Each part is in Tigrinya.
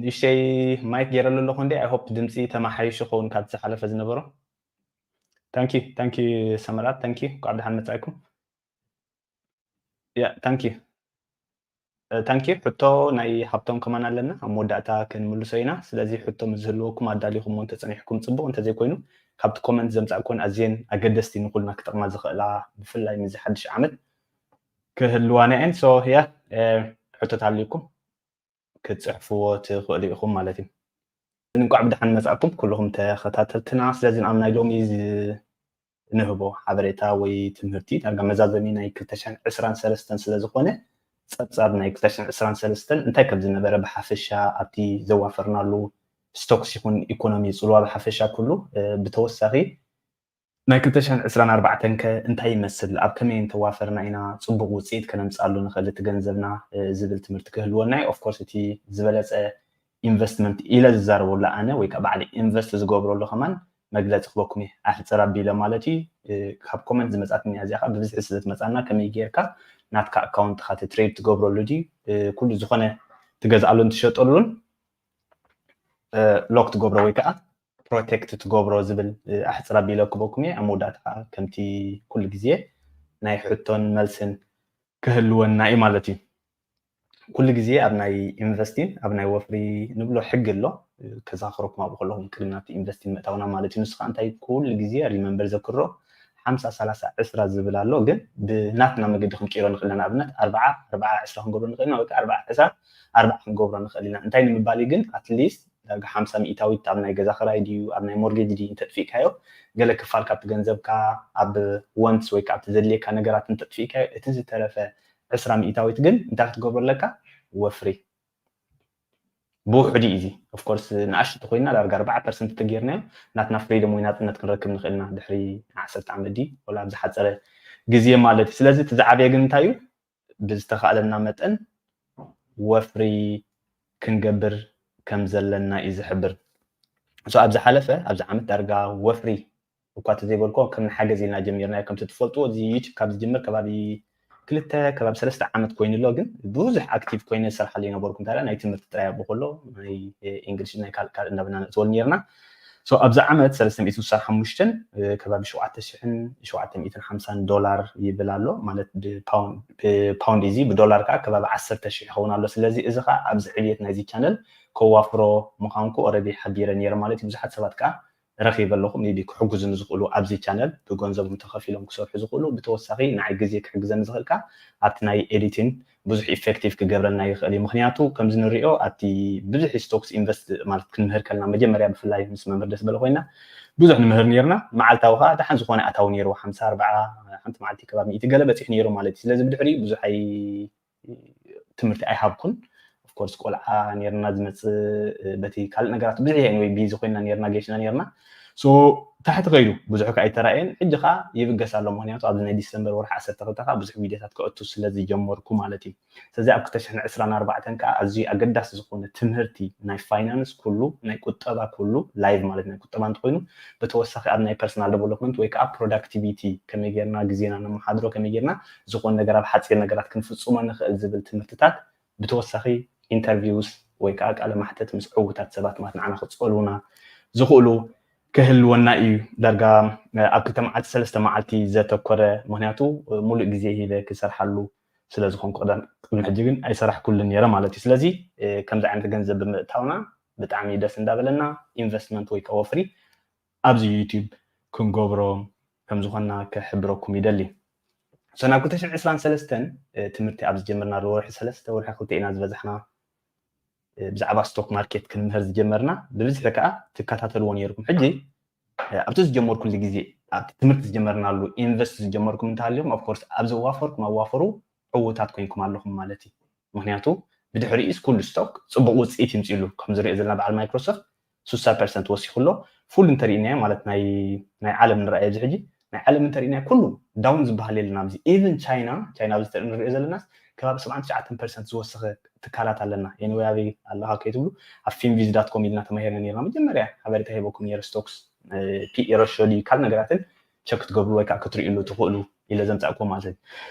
ንእሽተይ ማይክ ገይረሉ ኣለኹ እንዴ? I hope ድምፂ ተመሓይሹ ክኸውን ካብቲ ዝሓለፈ ዝነበሮ። Thank you, thank you ሰመራት፣ thank you። እንኳዕ ብደሓን መጻእኩም። Yeah, thank you. Thank you። ሕቶ ናይ ሃብቶም ከማን ኣለና፣ ኣብ መወዳእታ ክንምልሶ ኢና። ስለዚ ሕቶ ምስ ዝህልወኩም ኣዳሊኹሞ እንተጸኒሕኩም ጽቡቕ፣ እንተዘይኮይኑ ካብቲ ኮመንት ዘምጻእኩወን ኣዝየን ኣገደስቲ ንኹልና ክጠቕማ ዝኽእላ፣ ብፍላይ ምስዚ ሓድሽ ዓመት ክህልዋና እየን። So yeah፣ ሕቶታት ኣልዩኩም ክትጽሕፍዎ ትኽእሉ ኢኹም ማለት እዩ። እንቋዕ ብደሓን መጻእኩም ኩልኹም ተኸታተልትና። ስለዚ ኣብ ናይ ሎሚ ዝ- ንህቦ ሓበሬታ ወይ ትምህርቲ ዳርጋ መዛዘሚ ናይ ክልተ ሽሕን ዕስራን ሰለስተን ስለ ዝኾነ ጸብጻብ ናይ ክልተ ሽሕን ዕስራን ሰለስተን እንታይ ከም ዝነበረ ብሓፈሻ ኣብቲ ዘዋፈርናሉ ስቶክስ ይኹን ኢኮኖሚ ጽልዋ ብሓፈሻ ኩሉ ብተወሳኺ ናይ ክልተ ሽሕን ዕስራን ኣርባዕተን ከ እንታይ ይመስል፣ ኣብ ከመይ እንተዋፈርና ኢና ጽቡቕ ውጽኢት ከነምጽኣሉ ንኽእል እቲ ገንዘብና ዝብል ትምህርቲ ክህልወና እዩ። Of course እቲ ዝበለጸ ኢንቨስትመንት ኢለ ዝዛረበሉ ኣነ ወይ ከዓ ባዕሊ ኢንቨስት ዝገብረሉ ከማን መግለፂ ክበኩም እየ። ኣሕፅር ኣቢለ ማለት እዩ። ካብ ኮመንት ዝመፃትኒ እዚኣ ከዓ ብብዝሒ ስለ ትመፃና ከመይ ጌርካ ናትካ ኣካውንትካ ትሬድ ትገብረሉ ድዩ ኩሉ ዝኾነ ትገዝኣሉን ትሸጠሉን ሎክ ትገብሮ ወይ ከዓ ፕሮቴክት ትገብሮ ዝብል ኣሕፅር ኣቢለ ክበኩም እየ። ኣብ መወዳእታ ከዓ ከምቲ ኩሉ ግዜ ናይ ሕቶን መልስን ክህልወና እዩ ማለት እዩ። ኩሉ ግዜ ኣብ ናይ ኢንቨስቲን ኣብ ናይ ወፍሪ ንብሎ ሕጊ ኣሎ። ከዛኽረኩም ኣብኡ ከለኹም ቅድሚ ናብቲ ኢንቨስቲን ምእታውና ማለት እዩ። ንሱ ከዓ እንታይ ኩሉ ግዜ ሪመምበር ዘክሮ ሓምሳ ሰላሳ ዕስራ ዝብል ኣሎ፣ ግን ብናትና መገዲ ክንቅይሮ ንኽእል ኢና። ንኣብነት ኣርብዓ ኣርብዓ ዕስራ ክንገብሮ ንኽእል ኢና ወይ ከዓ ኣርብዓ ዕስራ ኣርብዓ ክንገብሮ ንኽእል ኢና። እንታይ ንምባል እዩ ግን ኣትሊስት ዳርጋ ሓምሳ ሚእታዊት ኣብ ናይ ገዛ ክራይ ድዩ ኣብ ናይ ሞርጌጅ ድዩ እንተጥፊእካዮ ገለ ክፋል ካብቲ ገንዘብካ ኣብ ወንትስ ወይ ከዓ ኣብቲ ዘድልየካ ነገራት እንተጥፊእካዮ እቲ ዝተረፈ ዕስራ ሚእታዊት ግን እንታይ ክትገብሮ ኣለካ? ወፍሪ ብውሕዲ እዩ እዚ። ኦፍኮርስ ንኣሽቱ ኮይና ዳርጋ ኣርባዓ ፐርሰንት ተጌርናዮ ናትና ፍሪደም ወይ ናፅነት ክንረክብ ንኽእልና ድሕሪ ዓሰርተ ዓመት ድዩ ወላ ኣብ ዝሓፀረ ግዜ ማለት እዩ። ስለዚ እቲ ዝዓበየ ግን እንታይ እዩ? ብዝተኻእለና መጠን ወፍሪ ክንገብር ከም ዘለና እዩ ዝሕብር። So ኣብ ዝሓለፈ ኣብዚ ዓመት ዳርጋ ወፍሪ እኳ ተዘይበልኮ ከም ንሓገዝ ኢልና ጀሚርናዮ። ከምቲ ትፈልጥዎ እዚ ዩቱብ ካብ ዝጅምር ከባቢ ክልተ ከባቢ ሰለስተ ዓመት ኮይኑ ኣሎ፣ ግን ብዙሕ ኣክቲቭ ኮይነ ዝሰርሓሉ ይነበርኩ። እንታይ ናይ ትምህርቲ ጥራይ ኣብኡ ከሎ ናይ ኢንግሊሽ ናይ ካልእ ካልእ እንዳበልና ነእትወሉ ነርና። So ኣብዚ ዓመት ሰለስተ ሚእቲ ስሳ ሓሙሽተ ከባቢ ሸውዓተ ሽሕን ሸውዓተ ሚእትን ሓምሳን ዶላር ይብል ኣሎ ማለት ብፓውንድ እዚ ብዶላር ከዓ ከባቢ ዓሰርተ ሽሕ ይኸውን ኣሎ። ስለዚ እዚ ከዓ ኣብዚ ዕብየት ናይዚ ቻነል ከዋፍሮ ምዃንኩ ኦረዲ ሓቢረ ነይረ ማለት እዩ። ብዙሓት ሰባት ከዓ ረኺበ ኣለኹ ቢ ክሕግዙ ንዝኽእሉ ኣብዚ ቻነል ብገንዘቦም ተኸፊሎም ክሰርሑ ዝኽእሉ ብተወሳኺ ንዓይ ግዜ ክሕግዘኒ ዝኽእል ከዓ ኣብቲ ናይ ኤዲቲን ብዙሕ ኢፌክቲቭ ክገብረልና ይኽእል እዩ። ምክንያቱ ከምዚ ንሪኦ ኣብቲ ብዙሕ ስቶክስ ኢንቨስት ማለት ክንምህር ከለና መጀመርያ ብፍላይ ምስ መምህር ደስ በለ ኮይና ብዙሕ ንምህር ነርና። መዓልታዊ ከዓ ደሓን ዝኾነ ኣታዊ ነይርዎ ሓምሳ ኣርባዓ ሓንቲ መዓልቲ ከባቢ ሚእቲ ገለ በፂሑ ነይሩ ማለት እዩ። ስለዚ ብድሕሪኡ ብዙሕ ኣይ ትምህርቲ ኣይሃብኩን። ኦፍኮርስ ቆልዓ ነርና ዝመፅእ በቲ ካልእ ነገራት ብዙሕ ወይ ቢዚ ኮይና ነርና ገሽና ነርና። ታሕቲ ከይዱ ብዙሕ ከዓ ኣይተራእየን። ሕጂ ከዓ ይብገስ ኣሎ ምክንያቱ ኣብዚ ናይ ዲሰምበር ወርሒ ዓሰርተ ክልተ ከዓ ብዙሕ ቪድዮታት ክእቱ ስለ ዝጀመርኩ ማለት እዩ። ስለዚ ኣብ ክልተ ሽሕን ዕስራን ኣርባዕተን ከዓ ኣዝዩ ኣገዳሲ ዝኾነ ትምህርቲ ናይ ፋይናንስ ኩሉ ናይ ቁጠባ ኩሉ ላይቭ ማለት ናይ ቁጠባ እንተኮይኑ ብተወሳኺ ኣብ ናይ ፐርሰናል ዴቨሎፕመንት ወይ ከዓ ፕሮዳክቲቪቲ ከመይ ጌርና ግዜና ነመሓድሮ ከመይ ጌርና ዝኾነ ነገር ኣብ ሓፂር ነገራት ክንፍፅሞ ንኽእል ዝብል ትምህርትታት ብተወሳኺ ኢንተርቪውስ ወይ ከዓ ቃለ ማሕተት ምስ ዕዉታት ሰባት ማለት ንዓና ክፀልዉና ዝኽእሉ ክህልወና እዩ። ዳርጋ ኣብ ክልተ መዓልቲ ሰለስተ መዓልቲ ዘተኮረ ምክንያቱ ሙሉእ ግዜ ሂበ ክሰርሓሉ ስለ ዝኾንኩ ቅድሚ ሕጂ ግን ኣይሰራሕኩሉን ነይረ ማለት እዩ። ስለዚ ከምዚ ዓይነት ገንዘብ ብምእታውና ብጣዕሚ ደስ እንዳበለና ኢንቨስትመንት ወይ ከዓ ወፍሪ ኣብዚ ዩቲዩብ ክንገብሮ ከም ዝኾንና ክሕብረኩም ይደሊ። So ናብ ክልተ ሽሕን ዕስራን ሰለስተን ትምህርቲ ኣብ ዝጀመርናሉ ወርሒ ሰለስተ ወርሒ ክልተ ኢና ዝበዛሕና ብዛዕባ ስቶክ ማርኬት ክንምህር ዝጀመርና ብብዝሒ ከዓ ትከታተልዎ ነይርኩም። ሕጂ ኣብቲ ዝጀመርኩሉ ግዜ ኣብቲ ትምህርቲ ዝጀመርናሉ ኢንቨስት ዝጀመርኩም እንተሃልዩኩም ኦፍኮርስ ኣብ ዘዋፈርኩም ኣዋፈሩ ዕዉታት ኮይንኩም ኣለኹም ማለት እዩ። ምክንያቱ ብድሕሪኡስ ኩሉ ስቶክ ፅቡቅ ውፅኢት ይምፅእሉ ከምዚ ንሪኦ ዘለና በዓል ማይክሮሶፍት ስሳ ፐርሰንት ወሲኹ ኣሎ። ፉል እንተሪእናዮ ማለት ናይ ናይ ዓለም ንረኣዮ እዚ ሕጂ ናይ ዓለም እንተሪእናዮ ኩሉ ዳውን ዝበሃል የለን ኣብዚ ኢቨን ቻይና ቻይና ኣብዚ እንተርኢ ንሪኦ ዘለናስ ከባቢ ሰብዓን ትሽዓተን ፐርሰንት ዝወሰኸ ትካላት ኣለና። ኤኒወይ ኣበይ ኣለኻ ከይትብሉ ኣብ ፊንቪዝ ዳት ኮም ኢልና ተማሂርና ነርና። መጀመርያ ሓበሬታ ሂበኩም ነይረ ስቶክስ ፒኢ ረሾ ድዩ ካልእ ነገራትን ቸክ ክትገብሩ ወይ ከዓ ክትርእሉ ትኽእሉ ኢለ ዘምፃእኩም ማለት እዩ።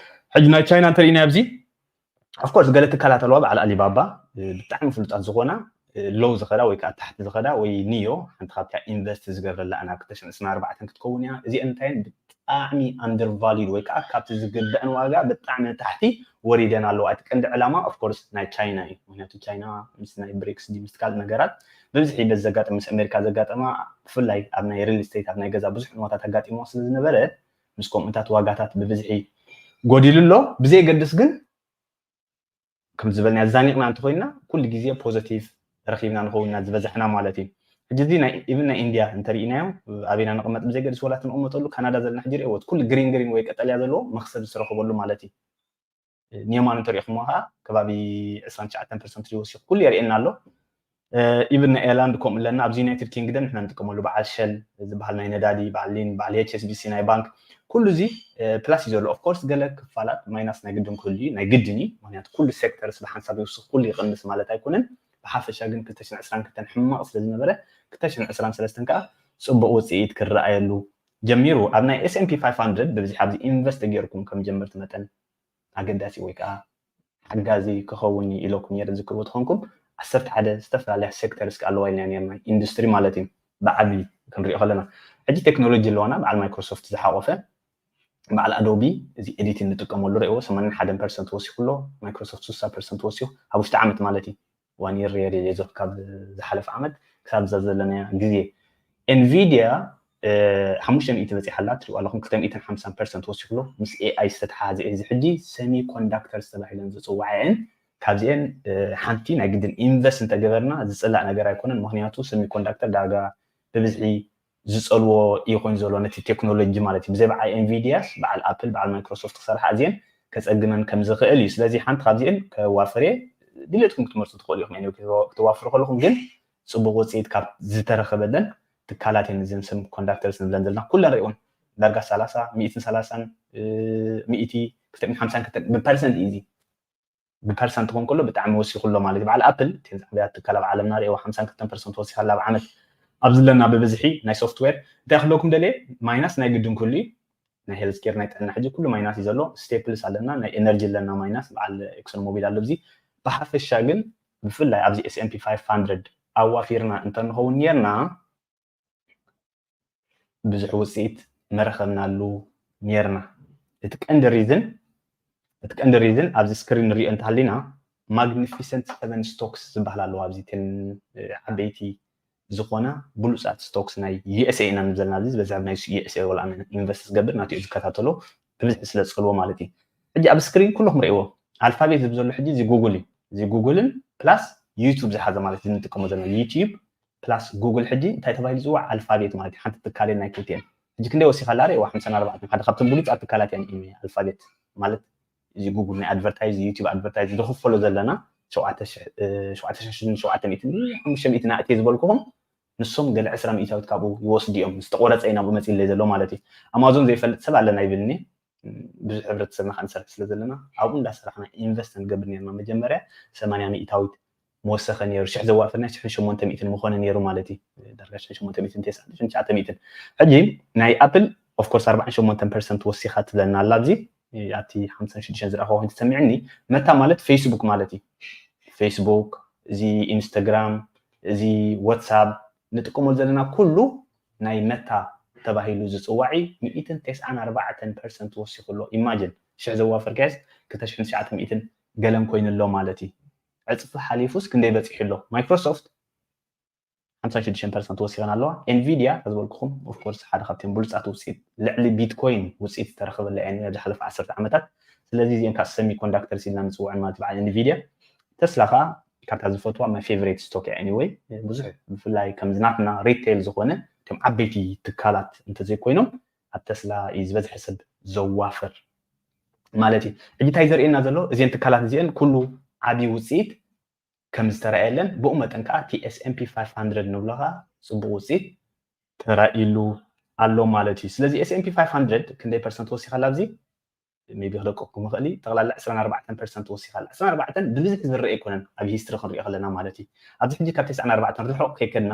ሕጂ ናይ ቻይና እንተሪእናዮ ኣብዚ ኦፍኮርስ ገለ ትካላት ኣለዋ በዓል ኣሊባባ ብጣዕሚ ፍሉጣት ዝኾና ሎው ዝኸዳ ወይ ከዓ ታሕቲ ዝኸዳ ወይ ኒዮ ሓንቲ ካብታ ኢንቨስት ዝገብረላ ናብ ክልተ ሽሕን ዕስራን ኣርባዕተን ክትከውን እያ። እዚአን እንታይን ብጣዕሚ ኣንደርቫሉድ ወይ ከዓ ካብቲ ዝግበአን ዋጋ ብጣዕሚ ንታሕቲ ወሪደን ኣለዋ። እቲ ቀንዲ ዕላማ ኦፍኮርስ ናይ ቻይና እዩ። ምክንያቱ ቻይና ምስ ናይ ብሪክስ ዲ ምስ ካልእ ነገራት ብብዝሒ በዚ ዘጋጠመ ምስ ኣሜሪካ ዘጋጠማ ብፍላይ ኣብ ናይ ሪል ስቴት ኣብ ናይ ገዛ ብዙሕ ንዋታት ኣጋጢሞ ስለ ዝነበረ ምስ ከምኡታት ዋጋታት ብብዝሒ ጎዲሉ ኣሎ። ብዘየገድስ ግን ከም ዝበልና ዛኒቕና እንተኮይና ኩሉ ግዜ ፖዘቲቭ ረኪብና ንኸውንና ዝበዛሕና ማለት እዩ። ሕጂ እዚ ኢቭን ናይ ኢንድያ እንተርኢናዮ ኣበይና ንቕመጥ ብዘይገድስ ወላት ንቕመጠሉ ካናዳ ዘለና ሕጂ ርእዎ ኩሉ ግሪን ግሪን ወይ ቀጠልያ ዘለዎ መክሰብ ዝተረኸበሉ ማለት እዩ። ኒየማን እንተሪኢኹሞ ከዓ ከባቢ ዕስራን ትሽዓተን ፐርሰንት ዝወሲኹ ኩሉ የርእየና ኣሎ። ኢቭን ናይ ኤርላንድ ከምኡ ኣለና። ኣብዚ ዩናይትድ ኪንግደም ንሕና ንጥቀመሉ በዓል ሸል ዝበሃል ናይ ነዳዲ በዓል ሊን በዓል ኤች ኤስ ቢ ሲ ናይ ባንክ ኩሉ እዚ ፕላስ እዩ ዘሎ። ኦፍኮርስ ገለ ክፋላት ማይናስ ናይ ግድን ክህሉ እዩ ናይ ግድን እዩ። ምክንያቱ ኩሉ ሴክተርስ ብሓንሳብ ይውስኽ ኩሉ ይቕንስ ማለት ኣይኮነን። ብሓፈሻ ግን ክልተ ሽሕን ዕስራን ክልተን ሕማቕ ስለ ዝነበረ ክልተ ሽሕን ዕስራን ሰለስተን ከዓ ፅቡቕ ውፅኢት ክረኣየሉ ጀሚሩ። ኣብ ናይ ኤስ ኤን ፒ ፋይቭ ሃንድረድ ብብዝሒ ኣብዚ ኢንቨስት ገይርኩም ከም ጀመርቲ መጠን ኣገዳሲ ወይ ከዓ ሓጋዚ ክኸውን ኢለኩም ነረ ዝክርዎ ተኾንኩም ዓሰርተ ሓደ ዝተፈላለያ ሴክተርስ ኣለዋ ኢልና ነርና ኢንዱስትሪ ማለት እዩ። ብዓቢ ክንሪኦ ከለና ሕጂ ቴክኖሎጂ ኣለዋና በዓል ማይክሮሶፍት ዝሓቆፈ በዓል ኣዶቢ እዚ ኤዲቲን ንጥቀመሉ ርእዎ ሰማንያን ሓደን ፐርሰንት ወሲኹ ኣሎ። ማይክሮሶፍት ስሳ ፐርሰንት ወሲኹ ኣብ ውሽጢ ዓመት ማለት እዩ። ዋን የር የዞ ካብ ዝሓለፈ ዓመት ክሳብ እዛ ዘለናያ ግዜ ኤንቪድያ ሓሙሽተ ሚእቲ በፂሓ ኣላ ትሪኡ ኣለኹም ክልተ ሚእትን ሓምሳን ፐርሰንት ወሲኹ ኣሎ። ምስ ኤኣይ ዝተተሓሓዘ እዚ ሕጂ ሰሚ ኮንዳክተርስ ተባሂለን ዝፅዋዐን ካብዚአን ሓንቲ ናይ ግድን ኢንቨስት እንተገበርና ዝፅላእ ነገር ኣይኮነን። ምክንያቱ ሰሚ ኮንዳክተር ዳርጋ ብብዝሒ ዝፀልዎ እዩ ኮይኑ ዘሎ ነቲ ቴክኖሎጂ ማለት እዩ። ብዘይ በዓል ኤንቪድያስ በዓል ኣፕል በዓል ማይክሮሶፍት ክሰርሓ እዚአን ከፀግመን ከም ዝኽእል እዩ። ስለዚ ሓንቲ ካብዚአን ከዋፍር እየ ድሌትኩም ክትመርፁ ትኽእሉ ኢኹም። ክትዋፍሩ ከለኹም ግን ፅቡቅ ውፅኢት ካብ ዝተረኸበለን ትካላት እየን እዘን ሰም ኮንዳክተርስ ንብለን ዘለና ኩለን ሪእውን ዳርጋ ሰላሳ ሚእትን ሰላሳን ሚእቲ ክልተ ሚእትን ሓምሳን ክልተ ብፐርሰንት እዩ እዚ ብፐርሰንት ክኾን ከሎ ብጣዕሚ ወሲኹ ኣሎ ማለት እዩ። በዓል ኣፕል እተን ዝዓበያ ትካል ኣብ ዓለምና ሪእዎ ሓምሳን ክልተን ፐርሰንት ወሲኻ ኣላ ኣብ ዓመት ኣብ ዘለና ብብዝሒ ናይ ሶፍትዌር እንታይ ክብለኩም ደልየ ማይናስ ናይ ግድን ኩሉ እዩ ናይ ሄልዝ ኬር ናይ ጥዕና ሕጂ ኩሉ ማይናስ እዩ ዘሎ። ስቴፕልስ ኣለና ናይ ኤነርጂ ኣለና ማይናስ በዓል ኤክሶን ሞቢል ኣሎ እዚ ብሓፈሻ ግን ብፍላይ ኣብዚ S and P five hundred ኣዋፊርና እንተንኸውን ኔርና ብዙሕ ውፅኢት መረኸብናሉ ኔርና። እቲ ቀንዲ ሪዝን እቲ ቀንዲ ሪዝን ኣብዚ ስክሪን ንሪኦ እንተሃሊና ማግኒፊሰንት ሰቨን ስቶክስ ዝበሃል ኣለዎ ኣብዚ ተን ዓበይቲ ዝኾና ብሉፃት ስቶክስ ናይ USA ኢና ንብል ዘለና ኣብዚ ዝበዝሕ ናይ USA ወላ ኢንቨስት ዝገብር ናትኡ ዝከታተሎ ብብዝሒ ስለ ዝፀልዎ ማለት እዩ። ሕጂ ኣብ ስክሪን ኩልኹም ርእይዎ ኣልፋቤት ዝብ ዘሎ ሕጂ እዚ ጉግል እዩ። እዚ ጉግልን ፕላስ ዩቱብ ዝሓዘ ማለት እዚ ንጥቀሞ ዘለና ዩቱብ ፕላስ ጉግል ሕጂ እንታይ ተባሂሉ ዝፅዋዕ ኣልፋቤት ማለት እዩ። ሓንቲ ትካል ናይ ክልቲኤን ሕጂ ክንደይ ወሲኻ ኣላ ርእይዋ ሓምሳን ኣርባዕተን ሓደ ካብቶም ብሉፃት ትካላት እየን ኢሜ ኣልፋቤት ማለት እዚ ጉግል ናይ ኣድቨርታይዝ ዩቱብ ኣድቨርታይዝ ዝኽፈሎ ዘለና ሸውዓተ ሽሕን ሸውዓተ ሚእትን ሓሙሽተ ሚእትን ኣእትየ ዝበልኩኹም ንሶም ገለ ዕስራ ሚእታዊት ካብኡ ይወስዱ እዮም ዝተቆረፀ እዩ ናብኡ መፂለይ ዘሎ ማለት እዩ። ኣማዞን ዘይፈልጥ ሰብ ኣለና ይብልኒ ብዙሕ ሕብረተሰብና ከዓ ንሰርሕ ስለ ዘለና ኣብኡ እንዳሰራሕና ኢንቨስት ንገብር ነርና መጀመርያ ሰማንያ ሚእታዊት መወሰኸ ነይሩ ሽሕ ዘዋፈርና ሽሕን ሸሞንተ ሚእትን ምኾነ ነይሩ ማለት እዩ። ዳርጋ ሽሕን ሸሞንተ ሚእትን ተስዓን ሽሕን ትሽዓተ ሚእትን ሕጂ ናይ ኣፕል ኦፍኮርስ ኣርባዓን ሸሞንተን ፐርሰንት ወሲኻ ትብለና ኣላ ኣብዚ ኣብቲ ሓምሳን ሽዱሽተን ዝረኣኹ ኮይኑ ተሰሚዕኒ መታ ማለት ፌስቡክ ማለት እዩ። ፌስቡክ እዚ ኢንስታግራም እዚ ዋትሳፕ ንጥቀመሉ ዘለና ኩሉ ናይ መታ ተባሂሉ ዝፅዋዕ እዩ። ሚእትን ተስዓን ኣርባዕተን ፐርሰንት ወሲኹ ኣሎ። ኢማጅን ሽሕ ዘዋፈርካዮስ ክልተ ሽሕን ትሽዓተ ሚእትን ገለን ኮይኑ ኣሎ ማለት እዩ። ዕፅፊ ሓሊፉስ ክንደይ በፂሑ ኣሎ? ማይክሮሶፍት ሓምሳን ሽዱሽተን ፐርሰንት ወሲኸን ኣለዋ። ኤንቪድያ ዝበልኩኹም ኦፍኮርስ ሓደ ካብቶም ብሉፃት ውፅኢት ልዕሊ ቢትኮይን ውፅኢት ዝተረኸበላ እያ ነይራ ዝሓለፈ ዓሰርተ ዓመታት። ስለዚ እዚአን ከዓ ሰሚ ኮንዳክተርስ ኢልና ንፅውዐን ማለት በዓል ኤንቪድያ። ተስላ ከዓ ካብታ ዝፈትዋ my favorite stock እያ anyway ብዙሕ ብፍላይ ከምዚ ናትና ሪቴል ዝኾነ እቶም ዓበይቲ ትካላት እንተዘይኮይኖም ኣብ ተስላ እዩ ዝበዝሐ ሰብ ዘዋፍር ማለት እዩ። ሕጂ እንታይ ዘርእየና ዘሎ እዚአን ትካላት እዚአን ኩሉ ዓብዪ ውፅኢት ከም ዝተረኣየለን ብኡ መጠን ከዓ እቲ S and P five hundred ንብሎ ከዓ ፅቡቅ ውፅኢት ተራኢሉ ኣሎ ማለት እዩ። ስለዚ S and P five hundred ክንደይ ፐርሰንት ወሲኻላ ኣብዚ ሜቢ ክደቀኩም ይኽእል እዩ ጠቕላላ ዕስራን ኣርባዕተን ፐርሰንት ወሲኻላ። ዕስራን ኣርባዕተን ብብዝሒ ዝረአ ኣይኮነን ኣብ ሂስትሪ ክንሪኦ ከለና ማለት እዩ። ኣብዚ ሕጂ ካብ ተስዓን ኣርባዕተን ርሑቕ ከይከድና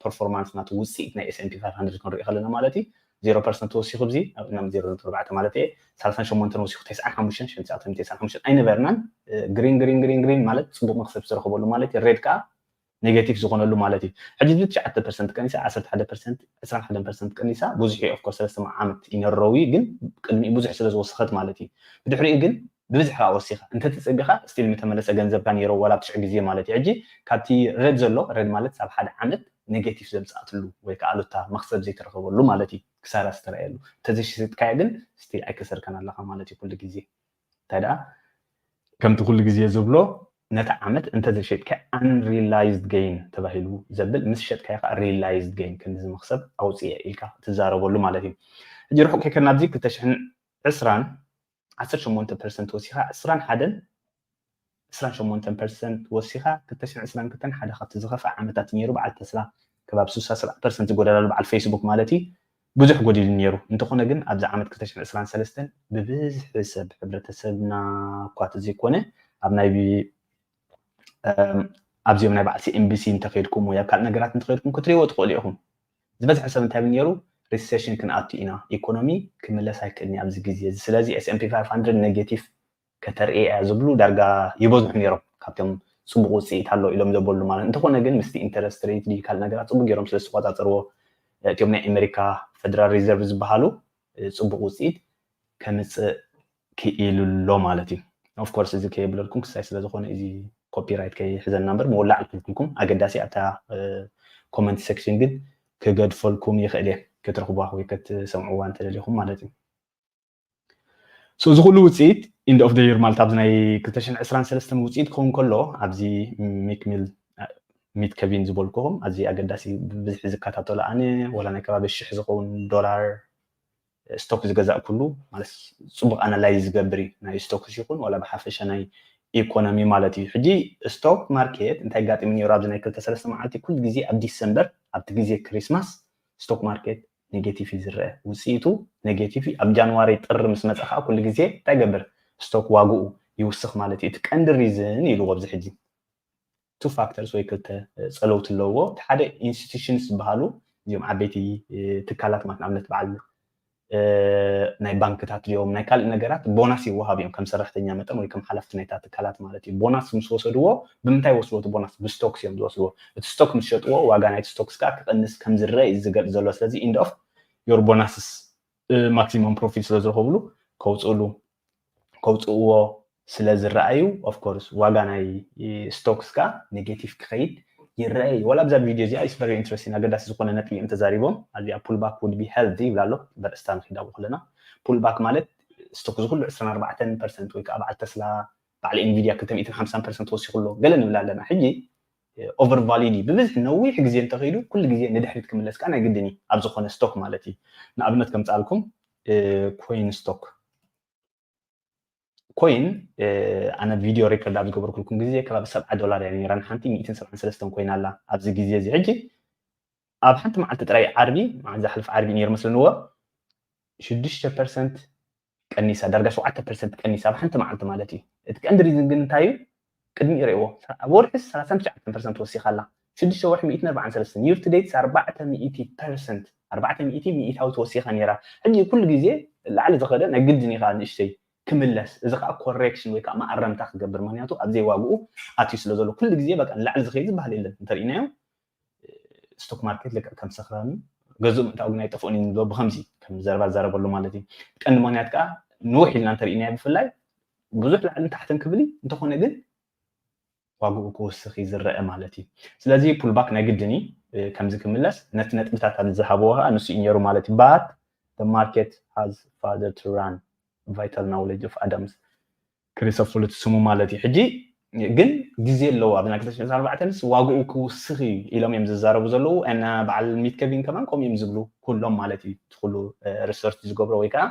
ፐርፎርማንስ ናቱ ውፅኢት ናይ S and P five hundred ክንሪኦ ከለና ማለት እዩ ዜሮ ፐርሰንት ወሲኹ ኣብዚ ናብ ዜሮ ነጥቢ ኣርባዕተ ማለት እየ ሰላሳን ሸሞንተን ወሲኹ ተስዓን ሓሙሽተን ሽሕን ትሽዓተ ሚእትን ተስዓን ሓሙሽተን ኣይነበርናን። ግሪን ግሪን ግሪን ግሪን ማለት ፅቡቅ መክሰብ ዝተረኸበሉ ማለት እዩ። ሬድ ከዓ ኔጌቲቭ ዝኾነሉ ማለት እዩ። ሕጂ እዚ ትሽዓተ ፐርሰንት ቀኒሳ ዓሰርተ ሓደ ፐርሰንት፣ ዕስራን ሓደን ፐርሰንት ቀኒሳ ብዙሕ እዩ። ኦፍኮርስ ሰለስተ ዓመት ኢነሮዊ ግን ቅድሚኡ ብዙሕ ስለ ዝወሰኸት ማለት እዩ። ብድሕሪኡ ግን ብብዝሕ ከዓ ወሲኻ እንተተፀቢኻ ስቲል ምተመለሰ ገንዘብካ ነይሮ ዋላ ትሽዑ ግዜ ማለት እዩ። ሕጂ ካብቲ ረድ ዘሎ ረድ ማለት ሳብ ሓደ ዓመት ኔጌቲቭ ዘምፃእትሉ ወይ ከዓ ኣሉታ መክሰብ ዘይተረኸበሉ ማለት እዩ። ክሳራ ዝተረኣየሉ እንተዘይሸጥካዮ ግን ስቲል ኣይከሰርካን ኣለኻ ማለት እዩ ኩሉ ግዜ። እንታይ ደኣ ከምቲ ኩሉ ግዜ ዝብሎ ነቲ ዓመት እንተዘይሸጥካ unrealized gain ተባሂሉ ዘብል ምስ ሸጥካዮ ከዓ realized gain ክንዲ መክሰብ ኣውፅኤ ኢልካ ትዛረበሉ ማለት እዩ። ሕጂ ርሑቅ ከይከድና ኣብዚ ክልተ ሽሕን ዕስራን ዓሰርተ ሸሞንተ ፐርሰንት ወሲኻ ዕስራን ሓደን ዕስራን ሸሞንተ ፐርሰንት ወሲኻ ክልተ ሽሕን ዕስራን ክልተን ሓደ ካብቲ ዝኸፍኣ ዓመታት ነይሩ። በዓል ተስላ ከባቢ ስሳ ሰብዓ ፐርሰንት ዝጎደላሉ በዓል ፌስቡክ ማለት እዩ። ብዙሕ ጎዲሉ ነይሩ። እንተኾነ ግን ኣብዚ ዓመት ክልተ ሽሕን ዕስራን ሰለስተን ብብዝሒ ሰብ ሕብረተሰብና እኳ ተዘይኮነ ኣብ ናይ ኣብዚኦም ናይ በዓል ሲኤንቢሲ እንተኸድኩም ወይ ኣብ ካልእ ነገራት እንተኸድኩም ክትሪእዎ ትኽእሉ ኢኹም። ዝበዝሐ ሰብ እንታይ ነይሩ? ሪሴሽን ክንኣቱ ኢና፣ ኢኮኖሚ ክምለስ ኣይክእልን ኣብዚ ግዜ እዚ። ስለዚ S&P five hundred negative ከተርኢ እያ ዝብሉ ዳርጋ ይበዝሑ ነይሮም። ካብቶም ፅቡቅ ውፅኢት ኣሎ ኢሎም ዘበሉ ማለት። እንተኾነ ግን ምስቲ ኢንተረስት ሬት ድዩ ካልእ ነገራት ፅቡቅ ገይሮም ስለ ዝተቆፃፀርዎ እቲኦም ናይ ኣሜሪካ ፌደራል ሪዘርቭ ዝበሃሉ ፅቡቅ ውፅኢት ከምፅእ ክኢሉ ኣሎ ማለት እዩ። ኦፍኮርስ እዚ ከየብለልኩም ክሳይ ስለዝኾነ እዚ ኮፒራይት ከይሕዘና እምበር ምውላዕ ኣይክልክልኩም። ኣገዳሲ ኣብታ ኮመንት ሴክሽን ግን ክገድፈልኩም ይኽእል እየ ክትረኽቧ ወይ ክትሰምዕዋ እንተደሊኹም ማለት እዩ። So እዚ ኩሉ ውፅኢት ኢንድ ኦፍ የር ማለት ኣብዚ ናይ ክልተ ሽሕን ዕስራን ሰለስተን ውፅኢት ክኸውን ከሎ ኣብዚ ሚክ ሚል ሚት ከቪን ዝበልኩኹም ኣዚ ኣገዳሲ ብብዝሒ ዝከታተሎ ኣነ ወላ ናይ ከባቢ ሽሕ ዝኸውን ዶላር ስቶክ ዝገዛእ ኩሉ ማለት ፅቡቅ ኣናላይዝ ዝገብር እዩ ናይ ስቶክስ ይኹን ዋላ ብሓፈሻ ናይ ኢኮኖሚ ማለት እዩ። ሕጂ ስቶክ ማርኬት እንታይ ጋጢሙ ነይሩ ኣብዚ ናይ ክልተ ሰለስተ መዓልቲ ኩሉ ግዜ ኣብ ዲሰምበር ኣብቲ ግዜ ክሪስማስ ስቶክ ማርኬት ኔጌቲቭ እዩ ዝረአ ውፅኢቱ ኔጌቲቭ እዩ። ኣብ ጃንዋሪ ጥሪ ምስ መፀ ከዓ ኩሉ ግዜ እንታይ ገብር ስቶክ ዋግኡ ይውስኽ ማለት እዩ። እቲ ቀንዲ ሪዝን ኢልዎ ኣብዚ ሕጂ ቱ ፋክተርስ ወይ ክልተ ፀለውቲ ኣለውዎ። እቲ ሓደ ኢንስቲቱሽንስ ዝበሃሉ እዚኦም ዓበይቲ ትካላት ማለት ንኣብነት በዓል ናይ ባንክታት ድዮም ናይ ካልእ ነገራት ቦናስ ይወሃብ እዮም ከም ሰራሕተኛ መጠን ወይ ከም ሓላፍቲ ናይታ ትካላት ማለት እዩ። ቦናስ ምስ ወሰድዎ ብምንታይ ወስድዎ እቲ ቦናስ ብስቶክስ እዮም ዝወስድዎ። እቲ ስቶክ ምስ ሸጥዎ ዋጋ ናይቲ ስቶክስ ከዓ ክቐንስ ከም ዝረአ እዩ ዝገልፅ ዘሎ። ስለዚ ኢንድ ኦፍ ዮር ቦናስስ ማክሲመም ፕሮፊት ስለ ዝረኸብሉ ከውፅእሉ ከውፅእዎ ስለ ዝረኣዩ ኦፍኮርስ ዋጋ ናይ ስቶክስ ከዓ ኔጌቲቭ ክኸይድ ይረአ እዩ። ዋላ ኣብዛ ቪድዮ እዚኣ is very interesting ኣገዳሲ ዝኾነ ነጥቢ እዮም ተዛሪቦም። ኣብዚኣ pullback would be healthy ይብላ ኣሎ በርእስታ ንክዳቡ ከለና pullback ማለት ስቶክ ዝኩሉ ዕስራን ኣርባዕተን ፐርሰንት ወይ ከዓ በዓል ተስላ በዓል ኢንቪድያ ክልተ ሚእትን ሓምሳን ፐርሰንት ወሲኹ ኣሎ ገለ ንብል ኣለና። ሕጂ ኦቨር ቫሊድ እዩ ብብዝሒ ነዊሕ ግዜ እንተኸይዱ ኩሉ ግዜ ንድሕሪት ክምለስ ከዓ ናይ ግድን እዩ ኣብ ዝኾነ ስቶክ ማለት እዩ። ንኣብነት ከምፅኣልኩም ኮይን ስቶክ ኮይን ኣነ ቪድዮ ሪከርድ ኣብ ዝገበርኩልኩም ግዜ ከባቢ ሰብዓ ዶላር እያ ነይራ ንሓንቲ ሚእትን ሰብዓን ሰለስተን ኮይን ኣላ ኣብዚ ግዜ እዚ ሕጂ ኣብ ሓንቲ መዓልቲ ጥራይ ዓርቢ መዓልቲ ዝሓለፈ ዓርቢ ነይሩ መስለንዎ ሽዱሽተ ፐርሰንት ቀኒሳ ዳርጋ ሸውዓተ ፐርሰንት ቀኒሳ ኣብ ሓንቲ መዓልቲ ማለት እዩ። እቲ ቀንዲ ሪዝን ግን እንታይ እዩ? ቅድሚ ይርእዎ ኣብ ወርሒ ሰላሳን ትሽዓተን ፐርሰንት ወሲኻ ኣላ። ሽዱሽተ ወርሒ ሚእትን ኣርባዓን ሰለስተን year to date ኣርባዕተ ሚእቲ ፐርሰንት ኣርባዕተ ሚእቲ ሚእታዊ ተወሲኻ ነይራ። ሕጂ ኩሉ ግዜ ላዕሊ ዝኸደ ናይ ግድን ኢኻ ንእሽተይ ክምለስ እዚ ከዓ ኮሬክሽን ወይ ከዓ መኣረምታ ክገብር ምክንያቱ ኣብ ዘይዋግኡ ኣትዩ ስለ ዘሎ ኩሉ ግዜ በቃ ንላዕሊ ዝኸይድ ዝበሃል የለን እንተርኢናዮ ስቶክ ማርኬት ልክዕ ከም ሰኽራን ገዝኡ ምእንታኡ ግን ኣይጠፍኦን እዩ ንብሎ ብከምዚ ከም ዘረባ ዝዛረበሉ ማለት እዩ። ቀንዲ ምክንያት ከዓ ንውሕ ኢልና እንተርኢናዮ ብፍላይ ብዙሕ ላዕልን ታሕትን ክብል እዩ እንተኾነ ግን ዋግኡ ክውስኽ እዩ ዝረአ ማለት እዩ። ስለዚ ፑልባክ ናይ ግድን እዩ ከምዚ ክምለስ ነቲ ነጥብታት ኣብ ዝሃብዎ ከዓ ንሱ እዩ ነይሩ ማለት እዩ። But the market has further to run vital knowledge of Adams ክሪሶ ፍሉጥ ስሙ ማለት እዩ። ሕጂ ግን ግዜ ኣለዎ ኣብ ናይ ክልተ ሽሕን ኣርባዕተንስ ዋግኡ ክውስኽ እዩ ኢሎም እዮም ዝዛረቡ ዘለዉ እና በዓል ሚት ከቪን ከማን ከምኡ እዮም ዝብሉ ኩሎም ማለት እዩ። እቲ ኩሉ ሪሰርች ዝገብሮ ወይ ከዓ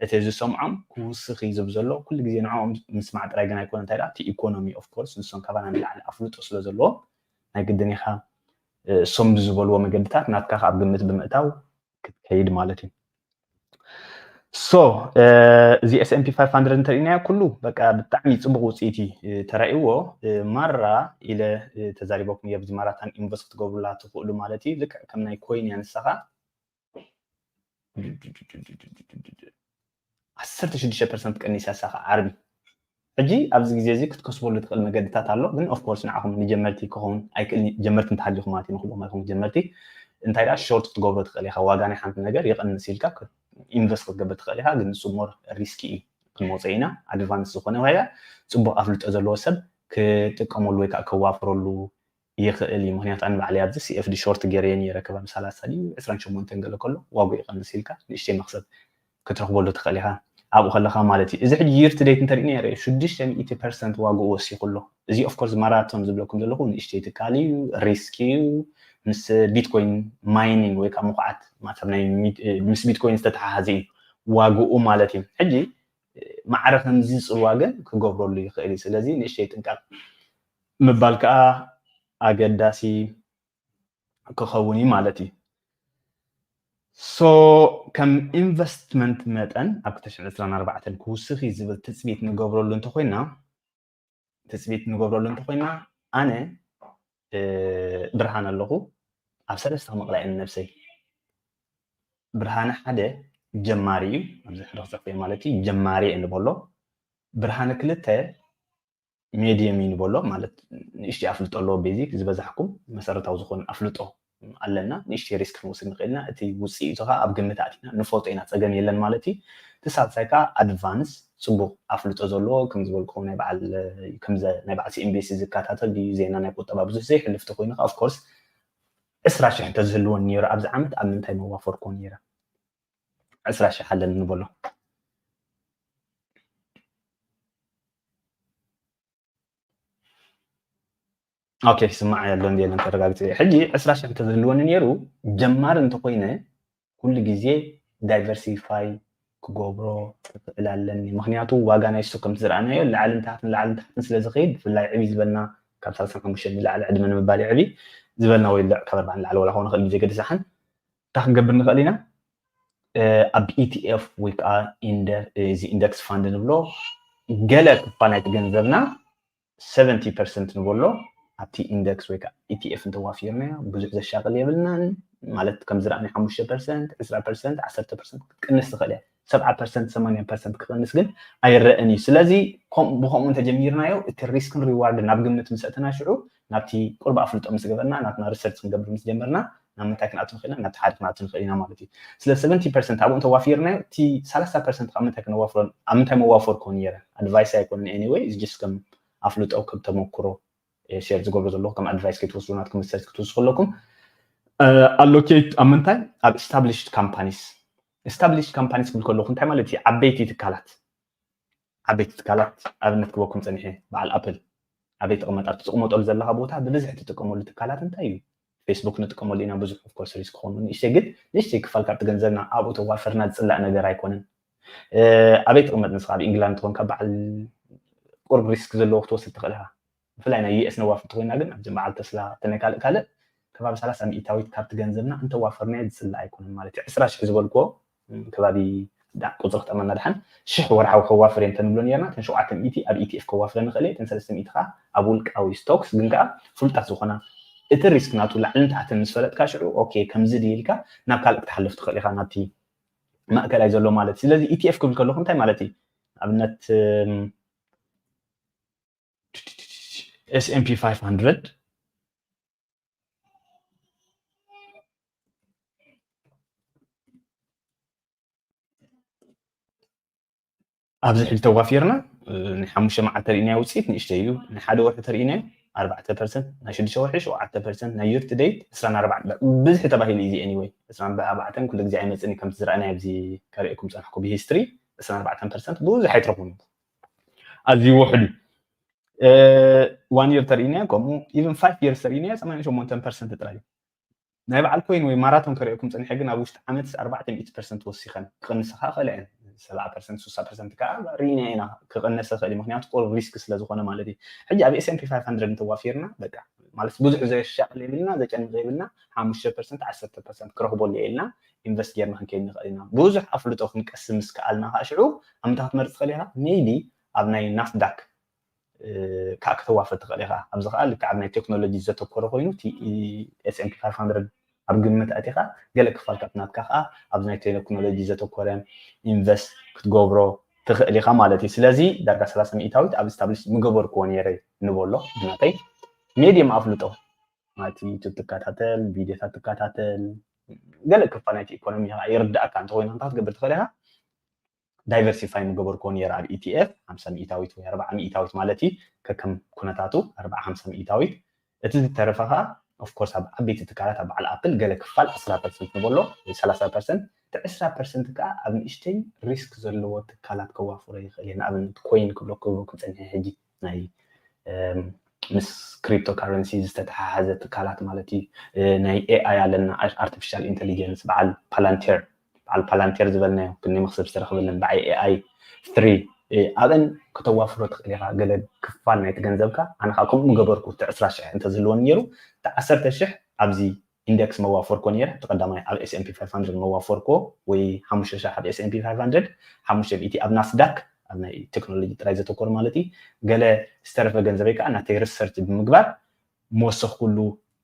እቲ ዝሰምዖም ክውስኽ እዩ ዝብ ዘሎ ኩሉ ግዜ ንዕኦም ምስማዕ ጥራይ ግን ኣይኮነ እንታይ እቲ ኢኮኖሚ ኦፍኮርስ ንሶም ካባና ንላዕሊ ኣፍልጦ ስለ ዘለዎም ናይ ግድን ኢኻ እሶም ብዝበልዎ መገድታት ናትካ ካብ ግምት ብምእታው ክትከይድ ማለት እዩ። So እዚ S&P five hundred እንተሪእናዮ ኩሉ በቃ ብጣዕሚ ፅቡቅ ውፅኢት እዩ ተራእይዎ። ማራ ኢለ ተዛሪበኩም እየ ኣብዚ ማራታን ኢንቨስት ክትገብሩላ ትኽእሉ ማለት እዩ። ልክዕ ከም ናይ ኮይን እያ ንሳኻ ዓሰርተ ሽዱሽተ ፐርሰንት ቀኒሳ ንሳኻ ዓርቢ ሕጂ ኣብዚ ግዜ እዚ ክትከስበሉ ትኽእል መገድታት ኣሎ። ግን of course ንዓኹም ንጀመርቲ ክኸውን ኣይክእል፣ ጀመርቲ እንተሃሊኹም ማለት እዩ፣ ንኹሎም ኣይኹም ጀመርቲ እንታይ ደኣ ሾርት ክትገብሮ ትኽእል ኢኻ። ዋጋ ናይ ሓንቲ ነገር ይቐንስ ኢልካ ኢንቨስት ክትገብር ትኽእል ኢኻ። ግን ንሱ ሞር ሪስኪ እዩ። ክንመጾ ኢና። ኣድቫንስ ዝኾነ ወይ ጽቡቕ ኣፍልጦ ዘለዎ ሰብ ክጥቀመሉ ወይ ከዓ ከዋፍረሉ ይኽእል እዩ። ምክንያቱ ኣነ ባዕለይ ኣብዚ CFD ሾርት ገይረዮ ነይረ፣ ከባቢ ሰላሳ ድዩ ዕስራን ሸሞንተን ገለ ከሎ ዋግኡ ይቐንስ ኢልካ ንእሽተይ መኽሰብ ክትረኽበሉ ትኽእል ኢኻ ኣብኡ ከለኻ ማለት እዩ። እዚ ሕጂ year to date እንተሪእና ርእ ሽዱሽተ ሚእቲ ፐርሰንት ዋግኡ ወሲኹ ኣሎ። እዚ of course ማራቶን ዝብለኩም ዘለኹ ንእሽተይ ትካል እዩ፣ ሪስክ እዩ። ምስ ቢትኮይን ማይኒንግ ወይ ከዓ ምኹዓት ማለት ኣብ ናይ ሚድ- ምስ ቢትኮይን ዝተተሓሓዘ እዩ ዋግኡ ማለት እዩ። ሕጂ ማዕረ ከምዚ ጽልዋ ግን ክገብረሉ ይኽእል እዩ። ስለዚ ንእሽተይ ጥንቃቕ ምባል ከዓ ኣገዳሲ ክኸውን እዩ ማለት እዩ። So ከም ኢንቨስትመንት መጠን ኣብ ክልተ ሽሕን ዕስራን ኣርባዕተን ክውስኽ እዩ ዝብል ትጽቢት ንገብረሉ እንተኾይና ትጽቢት ንገብረሉ እንተኾይና ኣነ ብርሃን ኣለኹ ኣብ ሰለስተ ክመቕላ እየ ንነብሰይ። ብርሃነ ሓደ ጀማሪ እዩ፣ ኣብዚ ሓደ ክፅሕፍ እየ ማለት እዩ፣ ጀማሪ እየ ንበሎ። ብርሃነ ክልተ ሜድየም እዩ ንበሎ፣ ማለት ንእሽተይ ኣፍልጦ ኣለዎ፣ ቤዚክ ዝበዛሕኩም መሰረታዊ ዝኾነ ኣፍልጦ ኣለና፣ ንእሽተይ ሪስክ ክንወስድ ንኽእል ኢና። እቲ ውፅኢቱ ከዓ ኣብ ግምት ኣቲና ንፈልጦ ኢና፣ ፀገም የለን ማለት እዩ። እቲ ሳልሳይ ከዓ ኣድቫንስ፣ ፅቡቕ ኣፍልጦ ዘለዎ፣ ከም ዝበልኩኹም ናይ በዓል ከምዘ ናይ በዓል CNBC ዝከታተል ድዩ፣ ዜና ናይ ቁጠባ ብዙሕ ዘይሕልፍ ተኮይኑ ከዓ of course ዕስራ ሽሕ እንተዝህልወኒ ነይሩ ኣብዚ ዓመት ኣብ ምንታይ መዋፈርኩዎ ነይረ? ዕስራ ሽሕ ኣለኒ ንበሎ። ኦኬ፣ ስማዕ ኣሎ እንዲ የለን ተረጋግፂ። ሕጂ ዕስራ ሽሕ እንተዝህልወኒ ነይሩ ጀማሪ እንተኮይነ ኩሉ ግዜ ዳይቨርሲፋይ ክገብሮ ክኽእል ኣለኒ። ምክንያቱ ዋጋ ናይ ስቶክ ከምቲ ዝረኣናዮ ላዕልን ታሕትን ላዕልን ታሕትን ስለ ዝኸይድ ብፍላይ ዕብይ ዝበልና ካብ ሰላሳን ሓሙሽተን ንላዕሊ ዕድመ ንምባል እዩ ዕብይ ዝበልና ወይ ልዕ ካብ ኣርባዓ ንላዕሊ ዋላ ክኸውን ይኽእል ብዘይ ገድስ ሓን እንታይ ክንገብር ንኽእል ኢና? ኣብ ኢቲኤፍ ወይ ከዓ እዚ ኢንደክስ ፋንድ ንብሎ ገለ ክፋል ናይቲ ገንዘብና ሰቨንቲ ፐርሰንት ንበሎ ኣብቲ ኢንደክስ ወይ ከዓ ኢቲኤፍ እንተዋፊርናዮ ብዙሕ ዘሻቕል የብልናን። ማለት ከም ዝረኣናዮ ሓሙሽተ ፐርሰንት፣ ዕስራ ፐርሰንት፣ ዓሰርተ ፐርሰንት ክትቅንስ ትኽእል እያ። ሰብዓ ፐርሰንት፣ ሰማንያ ፐርሰንት ክቕንስ ግን ኣይረእን እዩ። ስለዚ ከም- ብኸምኡ እንተጀሚርናዮ እቲ ሪስክን ሪዋርድ ናብ ግምት ምስ ኣእተና ሽዑ ናብቲ ቁርብ ኣፍልጦ ምስ ገበርና ናትና ሪሰርች ክንገብር ምስ ጀመርና ናብ ምንታይ ክንኣቱ ንኽእል ኢና? ናብቲ ሓደ ክንኣቱ ንኽእል ኢና ማለት እዩ። ስለ ሰቨንቲ ፐርሰንት ኣብኡ እንተዋፊርናዮ እቲ ሰላሳ ፐርሰንት ካብ ምንታይ ክነዋፍሮ ኣብ ምንታይ መዋፈርኩ ነይረ? ኣድቫይስ ኣይኮነን። Anyway is just ከም ኣፍልጦ ከም ተመክሮ ሼር ዝገብሮ ዘለኹ ከም ኣድቫይስ ከይትወስዱ ናትኩም ሪሰርች ክትወስዱ ከለኩም ኣሎኬት ኣብ ምንታይ ኣብ established companies established companies ክብል ከለኹ እንታይ ማለት እዩ? ዓበይቲ ትካላት ዓበይቲ ትካላት ኣብነት ክበኩም ፀኒሐ በዓል ኣፕል ኣበይ ትቕመጥ ኣብቲ ትቕመጠሉ ዘለኻ ቦታ ብብዝሒ ትጥቀመሉ ትካላት እንታይ እዩ? ፌስቡክ ንጥቀመሉ ኢና ብዙሕ of course ሪስክ ክኾኑ ንእሽተይ ግን ንእሽተይ ክፋል ካብቲ ገንዘብና ኣብኡ ተዋፈርና ዝፅላእ ነገር ኣይኮነን። ኣበይ ትቕመጥ ንስኻ ኣብ ኢንግላንድ ትኾንካ በዓል ቁርብ ሪስክ ዘለዎ ክትወስድ ትኽእል ኢኻ። ብፍላይ ናይ ዩኤስ ነዋፍር ተኮይና ግን ኣብዘን በዓል ተስላ ተነይ ካልእ ካልእ ከባቢ ሰላሳ ሚእታዊት ካብቲ ገንዘብና እንተዋፈርናዮ ዝፅላእ ኣይኮነን ማለት እዩ። ዕስራ ሽሕ ዝበልክዎ ከባቢ ቁፅሪ ክጠመና ድሓን ሽሕ ወርሓዊ ከዋፍር እየ እንተንብሎ ነርና እተን ሸውዓተ ሚእቲ ኣብ ኢቲኤፍ ከዋፍረ ንኽእል እየ እተን ሰለስተ ሚእቲ ከዓ ኣብ ውልቃዊ ስቶክስ ግን ከዓ ፍሉጣት ዝኾና እቲ ሪስክ ናቱ ላዕልን ታሕትን ምስ ፈለጥካ ሽዑ ኦኬ ከምዚ ድዩ ኢልካ ናብ ካልእ ክትሓልፍ ትኽእል ኢኻ ናብቲ ማእከላይ ዘሎ ማለት እዩ። ስለዚ ኢቲኤፍ ክብል ከለኹ እንታይ ማለት እዩ? ንኣብነት S&P five hundred ኣብዚ ሕጂ ተዋፊርና ናይ ሓሙሽተ መዓልቲ ተሪእናዮ ውፅኢት ንእሽተይ እዩ። ናይ ሓደ ወርሒ ተሪእናዮ ኣርባዕተ ፐርሰንት፣ ናይ ሽዱሽተ ወርሒ ሸውዓተ ፐርሰንት፣ ናይ year to date ዕስራን ኣርባዕተን ብዝሒ ተባሂሉ እዩ። Anyway ዕስራን ኣርባዕተን ኩሉ ግዜ ኣይመፅን እዩ ከምቲ ዝረኣናዮ ኣብዚ ከርእየኩም ፀናሕኩ ብሂስትሪ ዕስራን ኣርባዕተን ፐርሰንት ብዙሕ ኣይትረኽቡን። ኣዝዩ ውሑድ እዩ። One year ተሪእናዮ ከምኡ even five years ተሪእናዮ ሰማንያን ሸሞንተን ፐርሰንት ጥራይ እዩ። ናይ በዓል ኮይን ወይ ማራቶን ከርእየኩም ፀኒሐ ግን ኣብ ውሽጢ ዓመትስ ኣርባዕተ ሚእቲ ፐርሰንት ወሲኸን ክቕንሳ ከዓ ክእላ እየን። ሰብዓ ፐርሰንት ስሳ ፐርሰንት ከዓ ርኢና ኢና ክቕንስ ይኽእል እዩ። ምክንያቱ ቁሩብ ሪስክ ስለ ዝኾነ ማለት እዩ። ሕጂ ኣብ S&P five hundred እንተዋፊርና በቃ ማለት ብዙሕ ዘሻቕል የብልና ዘጨንቕ የብልና ሓሙሽተ ፐርሰንት ዓሰርተ ፐርሰንት ክረኽበሉ እየ ኢልና ኢንቨስት ጌርና ክንከይድ ንኽእል ኢና። ብዙሕ ኣፍልጦ ክንቀስም ምስ ከኣልና ከዓ ሽዑ ኣብ ምንታይ ክትመርፅ ትኽእል ኢኻ? Maybe ኣብ ናይ ናስዳክ ከዓ ከተዋፍር ትኽእል ኢኻ። ኣብዚ ከዓ ልክዕ ኣብ ናይ ቴክኖሎጂ ዘተኮረ ኮይኑ እቲ S&P five hundred ኣብ ግምት ኣእቲኻ ገለ ክፋል ካብቲ ናትካ ከዓ ኣብዚ ናይ ቴክኖሎጂ ዘተኮረ ኢንቨስት ክትገብሮ ትኽእል ኢኻ ማለት እዩ። ስለዚ ዳርጋ ሰላሳ ሚእታዊት ኣብ ስታብሊሽ ምገበርክዎ ነይረ ንበሎ። ብናተይ ሜድየም ኣፍልጦ ማለት ዩቱብ ትከታተል፣ ቪድዮታት ትከታተል፣ ገለ ክፋል ናይቲ ኢኮኖሚ ከዓ ይርዳእካ እንተኮይኑ እንታይ ክትገብር ትኽእል ኢኻ? ዳይቨርሲፋይ ምገበርክዎ ነይረ ኣብ ኢቲኤፍ ሓምሳ ሚእታዊት ወይ ኣርባዓ ሚእታዊት ማለት እዩ። ከከም ኩነታቱ ኣርባዓ ሓምሳ ሚእታዊት። እቲ ዝተረፈ ከዓ ኦፍኮርስ ኣብ ዓበይቲ ትካላት ኣብ በዓል ኣፕል ገለ ክፋል ዕስራ ፐርሰንት ንበሎ ወይ ሰላሳ ፐርሰንት። እቲ ዕስራ ፐርሰንት ከዓ ኣብ ንእሽተይ ሪስክ ዘለዎ ትካላት ከዋፍሮ ይኽእል እየ። ንኣብነት ኮይን ክብሎ ክብሎ ክፀንሐ ሕጂ ናይ ምስ ክሪፕቶ ካረንሲ ዝተተሓሓዘ ትካላት ማለት እዩ። ናይ ኤኣይ ኣለና፣ ኣርቲፊሻል ኢንቴሊጀንስ፣ በዓል ፓላንቴር በዓል ፓላንቴር ዝበልናዮ ክንዲ መክሰብ ዝተረኽበለን በዓል ኤኣይ ትሪ ኣብን ከተዋፍሮ ትኽእል ኢኻ። ገለ ክፋል ናይቲ ገንዘብካ ኣነ ከዓ ከምኡ ምገበርኩ። እቲ ዕስራ ሽሕ እንተዝህልወኒ ነይሩ እቲ ዓሰርተ ሽሕ ኣብዚ ኢንደክስ መዋፈርኮ ነይረ። እቲ ቀዳማይ ኣብ ኤስኤምፒ ፋይቭ ሃንድረድ መዋፈርኮ ወይ ሓሙሽተ ሽሕ ኣብ ኤስኤምፒ ፋይቭ ሃንድረድ፣ ሓሙሽተ ሚእቲ ኣብ ናስዳክ ኣብ ናይ ቴክኖሎጂ ጥራይ ዘተኮረ ማለት እዩ። ገለ ዝተረፈ ገንዘበይ ከዓ ናተይ ሪሰርች ብምግባር መወሰኽኩሉ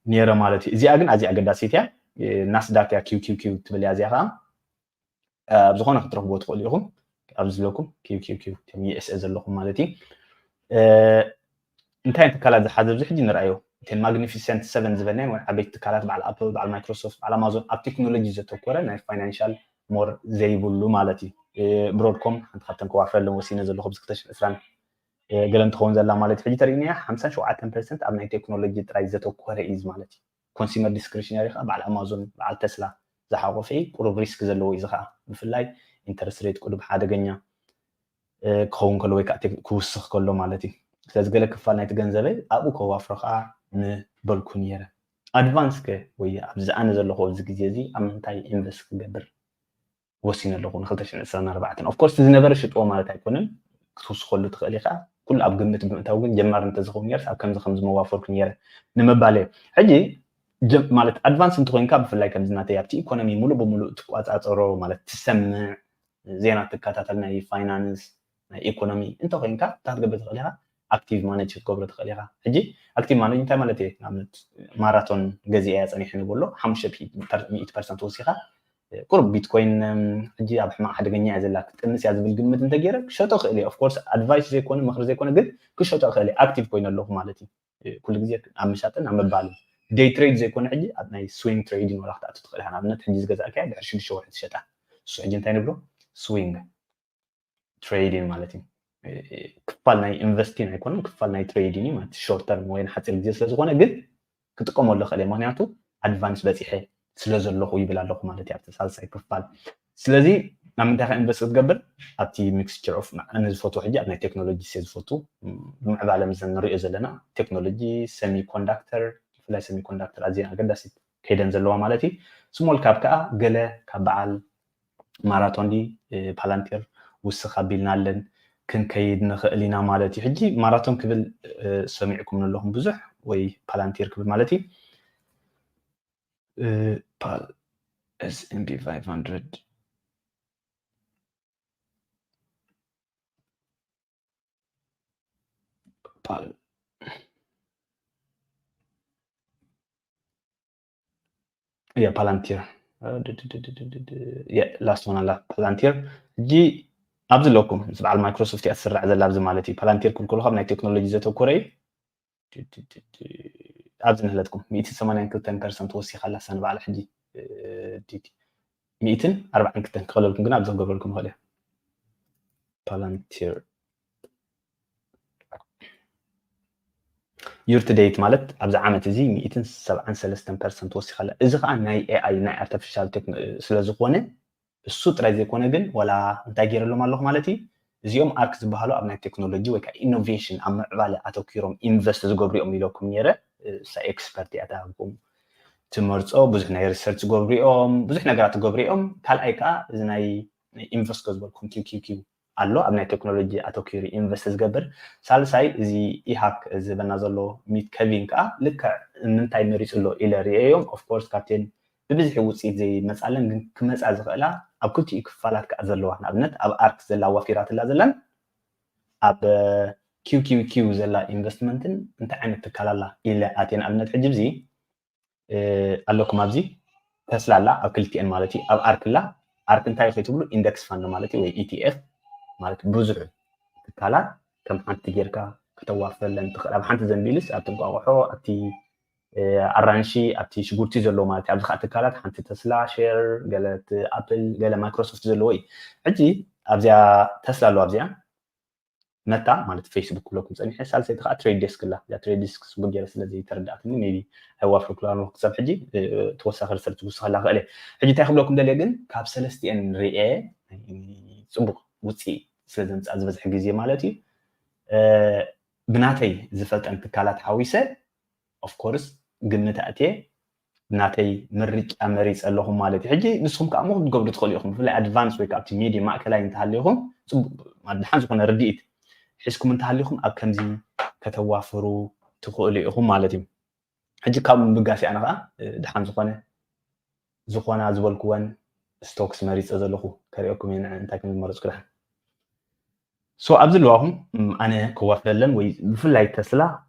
ነይረ ማለት እዩ። እዚኣ ግን ኣዝያ ኣገዳሲት እያ። ናስዳክ እያ ኪው ኪው ኪው ትብል እያ እዚኣ ከዓ ኣብ ዝኾነ ክትረኽብዎ ትኽእሉ ኢኹም። ኣብዚ ዘለኩም ኪው ኪው ኪው ዩኤስኤ ዘለኹም ማለት እዩ። እንታይ ትካላት ዝሓዘ ኣብዚ ሕጂ ንርኣዮ። እተን ማግኒፊሰንት ሰቨን ዝበልናየን ወይ ዓበይቲ ትካላት በዓል ኣፕል፣ በዓል ማይክሮሶፍት፣ በዓል ኣማዞን ኣብ ቴክኖሎጂ ዘተኮረ ናይ ፋይናንሻል ሞር ዘይብሉ ማለት እዩ። ብሮድኮም ሓንቲ ካብተን ከዋፍረለን ወሲነ ዘለኹ ኣብዚ ክልተ ሽሕን ዕስራን ገለ እንትኸውን ዘላ ማለት እዩ። ሕጂ ተርእዩኒ ሓምሳን ሸውዓተን ፐርሰንት ኣብ ናይ ቴክኖሎጂ ጥራይ ዘተኮረ እዩ ማለት እዩ። ኮንሱመር ዲስክሪሽነሪ ከዓ በዓል ኣማዞን በዓል ተስላ ዝሓቆፈ እዩ። ቁሩብ ሪስክ ዘለዎ እዩ። እዚ ከዓ ብፍላይ ኢንተረስት ሬት ቁሩብ ሓደገኛ ክኸውን ከሎ ወይ ከዓ ክውስኽ ከሎ ማለት እዩ። ስለዚ ገለ ክፋል ናይቲ ገንዘበይ ኣብኡ ከዋፍሮ ከዓ ምበልኩ ነይረ። ኣድቫንስ ከ ወይ ኣብዚ ኣነ ዘለኹ ኣብዚ ግዜ እዚ ኣብ ምንታይ ኢንቨስት ክገብር ወሲነ ኣለኹ ን ክልተ ሽሕን ዕስራን ኣርባዕተን። ኦፍኮርስ ዝነበረ ሽጥዎ ማለት ኣይኮነን፣ ክትውስኸሉ ትኽእል ኢኻ። ኩሉ ኣብ ግምት ብምእታው ግን ጀማሪ እንተዝኸውን ነርስ ኣብ ከምዚ ከምዚ መዋፈርኩ ነይረ ንምባል እየ። ሕጂ ማለት ኣድቫንስ እንተኮይንካ ብፍላይ ከምዚ ናተይ ኣብቲ ኢኮኖሚ ሙሉእ ብሙሉእ ትቋፃፀሮ ማለት ትሰምዕ ዜና ትከታተል ናይ ፋይናንስ ናይ ኢኮኖሚ እንተኮይንካ እንታይ ክትገብር ትኽእል ኢኻ? ኣክቲቭ ማኔጅ ክትገብሮ ትኽእል ኢኻ። ሕጂ ኣክቲቭ ማኔጅ እንታይ ማለት እዩ? ንኣብነት ማራቶን ገዚአ እያ ፀኒሐ ንበሎ ሓሙሽተ ሚእቲ ፐርሰንት ወሲኻ ቁሩብ ቢትኮይን ሕጂ ኣብ ሕማቕ ሓደገኛ እያ ዘላ ክትቅንስ እያ ዝብል ግምት እንተገይረ ክሸጦ ክእል እየ። ኦፍኮርስ ኣድቫይስ ዘይኮነ ምኽሪ ዘይኮነ ግን ክሸጦ ክእል እየ። ኣክቲቭ ኮይነ ኣለኹ ማለት እዩ። ኩሉ ግዜ ኣብ ምሻጥን ኣብ ምባልን ደይ ትሬድ ዘይኮነ ሕጂ ኣብ ናይ ስዊንግ ትሬዲንግ ወላ ክትኣቱ ትኽእል ኢኻ። ንኣብነት ሕጂ ዝገዛእካያ ድሕሪ ሽዱሽተ ወርሒ ትሸጣ። እሱ ሕጂ እንታይ ንብሎ? ስዊንግ ትሬዲንግ ማለት እዩ። ክፋል ናይ ኢንቨስቲንግ ኣይኮነን፣ ክፋል ናይ ትሬዲንግ እዩ ማለት ሾርት ተርም ወይ ንሓፂር ግዜ ስለዝኾነ ግን ክጥቀመሉ ክእል እየ። ምክንያቱ ኣድቫንስ በፂሐ ስለ ዘለኹ ይብል ኣለኹ ማለት እዩ ኣብቲ ሳልሳይ ክፋል። ስለዚ ናብ ምንታይ ኢንቨስት ክትገብር? ኣብቲ ሚክስቸር ኦፍ ኣነ ዝፈትዎ ሕጂ ኣብ ናይ ቴክኖሎጂ ሴ ዝፈቱ ብምዕባለ ምዘን ንሪኦ ዘለና ቴክኖሎጂ ሰሚ ኮንዳክተር ብፍላይ ሰሚ ኮንዳክተር ኣዝየን ኣገዳሲት ከይደን ዘለዋ ማለት እዩ። ስሞል ካፕ ከዓ ገለ ካብ በዓል ማራቶን ዲ ፓላንቴር ውስኽ ኣቢልና ኣለን ክንከይድ ንኽእል ኢና ማለት እዩ። ሕጂ ማራቶን ክብል ሰሚዕኩም ኣለኹም ብዙሕ ወይ ፓላንቴር ክብል ማለት እዩ። ፓል S&P five hundred ፓል ያ ፓላንቲር ላስት ዋን ኣላ ፓላንቲር። ሕጂ ኣብዚ ኣለኩም ምስ በዓል ማይክሮሶፍት እያ ትስራዕ ዘላ ኣብዚ ማለት እዩ። ፓላንቲር ክብል ከለኹ ኣብ ናይ ቴክኖሎጂ ዘተኮረ እዩ። ኣብዚ ንህለትኩም ሚእቲ ሰማንያን ክልተን ፐርሰንት ወሲኻ ኣላ እሳ ንባዕላ ሕጂ ሚእትን ኣርባዓን ክልተን ክቐለልኩም ግን ኣብዚ ክገብረልኩም ይኽእል እየ። ፓላንቲር ዩር ቱ ዴት ማለት ኣብዚ ዓመት እዚ ሚእትን ሰብዓን ሰለስተን ፐርሰንት ወሲኻ ኣላ። እዚ ከዓ ናይ ኤኣይ ናይ ኣርቲፊሻል ስለዝኾነ እሱ ጥራይ ዘይኮነ ግን ዋላ እንታይ ገይረሎም ኣለኹ ማለት እዩ። እዚኦም ኣርክ ዝበሃሉ ኣብ ናይ ቴክኖሎጂ ወይ ከዓ ኢኖቬሽን ኣብ ምዕባለ ኣተኪሮም ኢንቨስት ዝገብሩ እዮም ኢለኩም ነይረ። እሳ ኤክስፐርት እያ ተሃብኩም ትመርፆ ብዙሕ ናይ ሪሰርች ገብሩ እዮም ብዙሕ ነገራት ገብሩ እዮም። ካልኣይ ከዓ እዚ ናይ ኢንቨስት ከዝበልኩም ኪው ኪው ኪው ኣሎ ኣብ ናይ ቴክኖሎጂ ኣተኪሩ ኢንቨስት ዝገብር። ሳልሳይ እዚ ኢሃክ ዝበና ዘሎ ሚት ከቪን ከዓ ልክዕ ምንታይ መሪፁ ኣሎ ኢለ ርእዮም። ኦፍኮርስ ካብቴን ብብዝሒ ውፅኢት ዘይመፃለን ግን ክመፃ ዝኽእላ ኣብ ክልቲኡ ክፋላት ከዓ ዘለዋ ንኣብነት ኣብ ኣርክ ዘላ ኣዋፊራትላ ዘላን ኣብ ኪው ኪው ኪው ዘላ ኢንቨስትመንትን እንታይ ዓይነት ትካል ኣላ ኢለ ኣትየ ንኣብነት ሕጂ ብዚ ኣለኩም ኣብዚ ተስላ ኣላ ኣብ ክልቲኤን ማለት እዩ ኣብ ኣርክ ላ ኣርክ እንታይ ከይትብሉ ኢንደክስ ፋንድ ማለት እዩ ወይ ኢቲኤፍ ማለት ብዙሕ ትካላት ከም ሓንቲ ጌርካ ከተዋፍረለን ትኽእል። ኣብ ሓንቲ ዘንቢልስ ኣብቲ እንቋቑሖ፣ ኣብቲ ኣራንሺ፣ ኣብቲ ሽጉርቲ ዘለዎ ማለት እዩ። ኣብዚ ከዓ ትካላት ሓንቲ ተስላ ሼር፣ ገለ ኣፕል፣ ገለ ማይክሮሶፍት ዘለዎ እዩ። ሕጂ ኣብዚኣ ተስላ ኣለዋ ኣብዚኣ መታ ማለት ፌስቡክ ክብለኩም ፀኒሐ። ሳልሰይቲ ከዓ ትሬድ ዴስክ ኣላ። እዛ ትሬድ ዴስክ ስጉር ገይረ ስለዘይተረዳእትኒ ቢ ኣይዋፍርኩላ ክሳብ ሕጂ ተወሳኺ ሪሰርች ክውስኸላ ክእል። ሕጂ እንታይ ክብለኩም ደልየ ግን ካብ ሰለስቲኤን ርኤ ፅቡቅ ውፅኢት ስለዘምፅኣ ዝበዝሐ ግዜ ማለት እዩ ብናተይ ዝፈልጠን ትካላት ሓዊሰ ኦፍኮርስ ግምት ኣእትየ ናተይ ምርጫ መሪፀ ኣለኹ ማለት እዩ። ሕጂ ንስኹም ከዓ ሞ ክትገብሩ ትኽእሉ ኢኹም። ብፍላይ ኣድቫንስ ወይ ከዓ ኣብቲ ሚድያ ማእከላይ እንተሃሊኹም ድሓን ዝኾነ ርድኢት ሒዝኩም እንተሃሊኹም ኣብ ከምዚ ከተዋፍሩ ትኽእሉ ኢኹም ማለት እዩ። ሕጂ ካብ ምብጋስ ኣነ ከዓ ድሓን ዝኾነ ዝኾና ዝበልኩወን ስቶክስ መሪፀ ዘለኹ ከሪኦኩም እየ እንታይ ከም ዝመረፅኩ ድሓን ሶ ኣብዚ ኣለዋኹም ኣነ ከዋፍረለን ወይ ብፍላይ ተስላ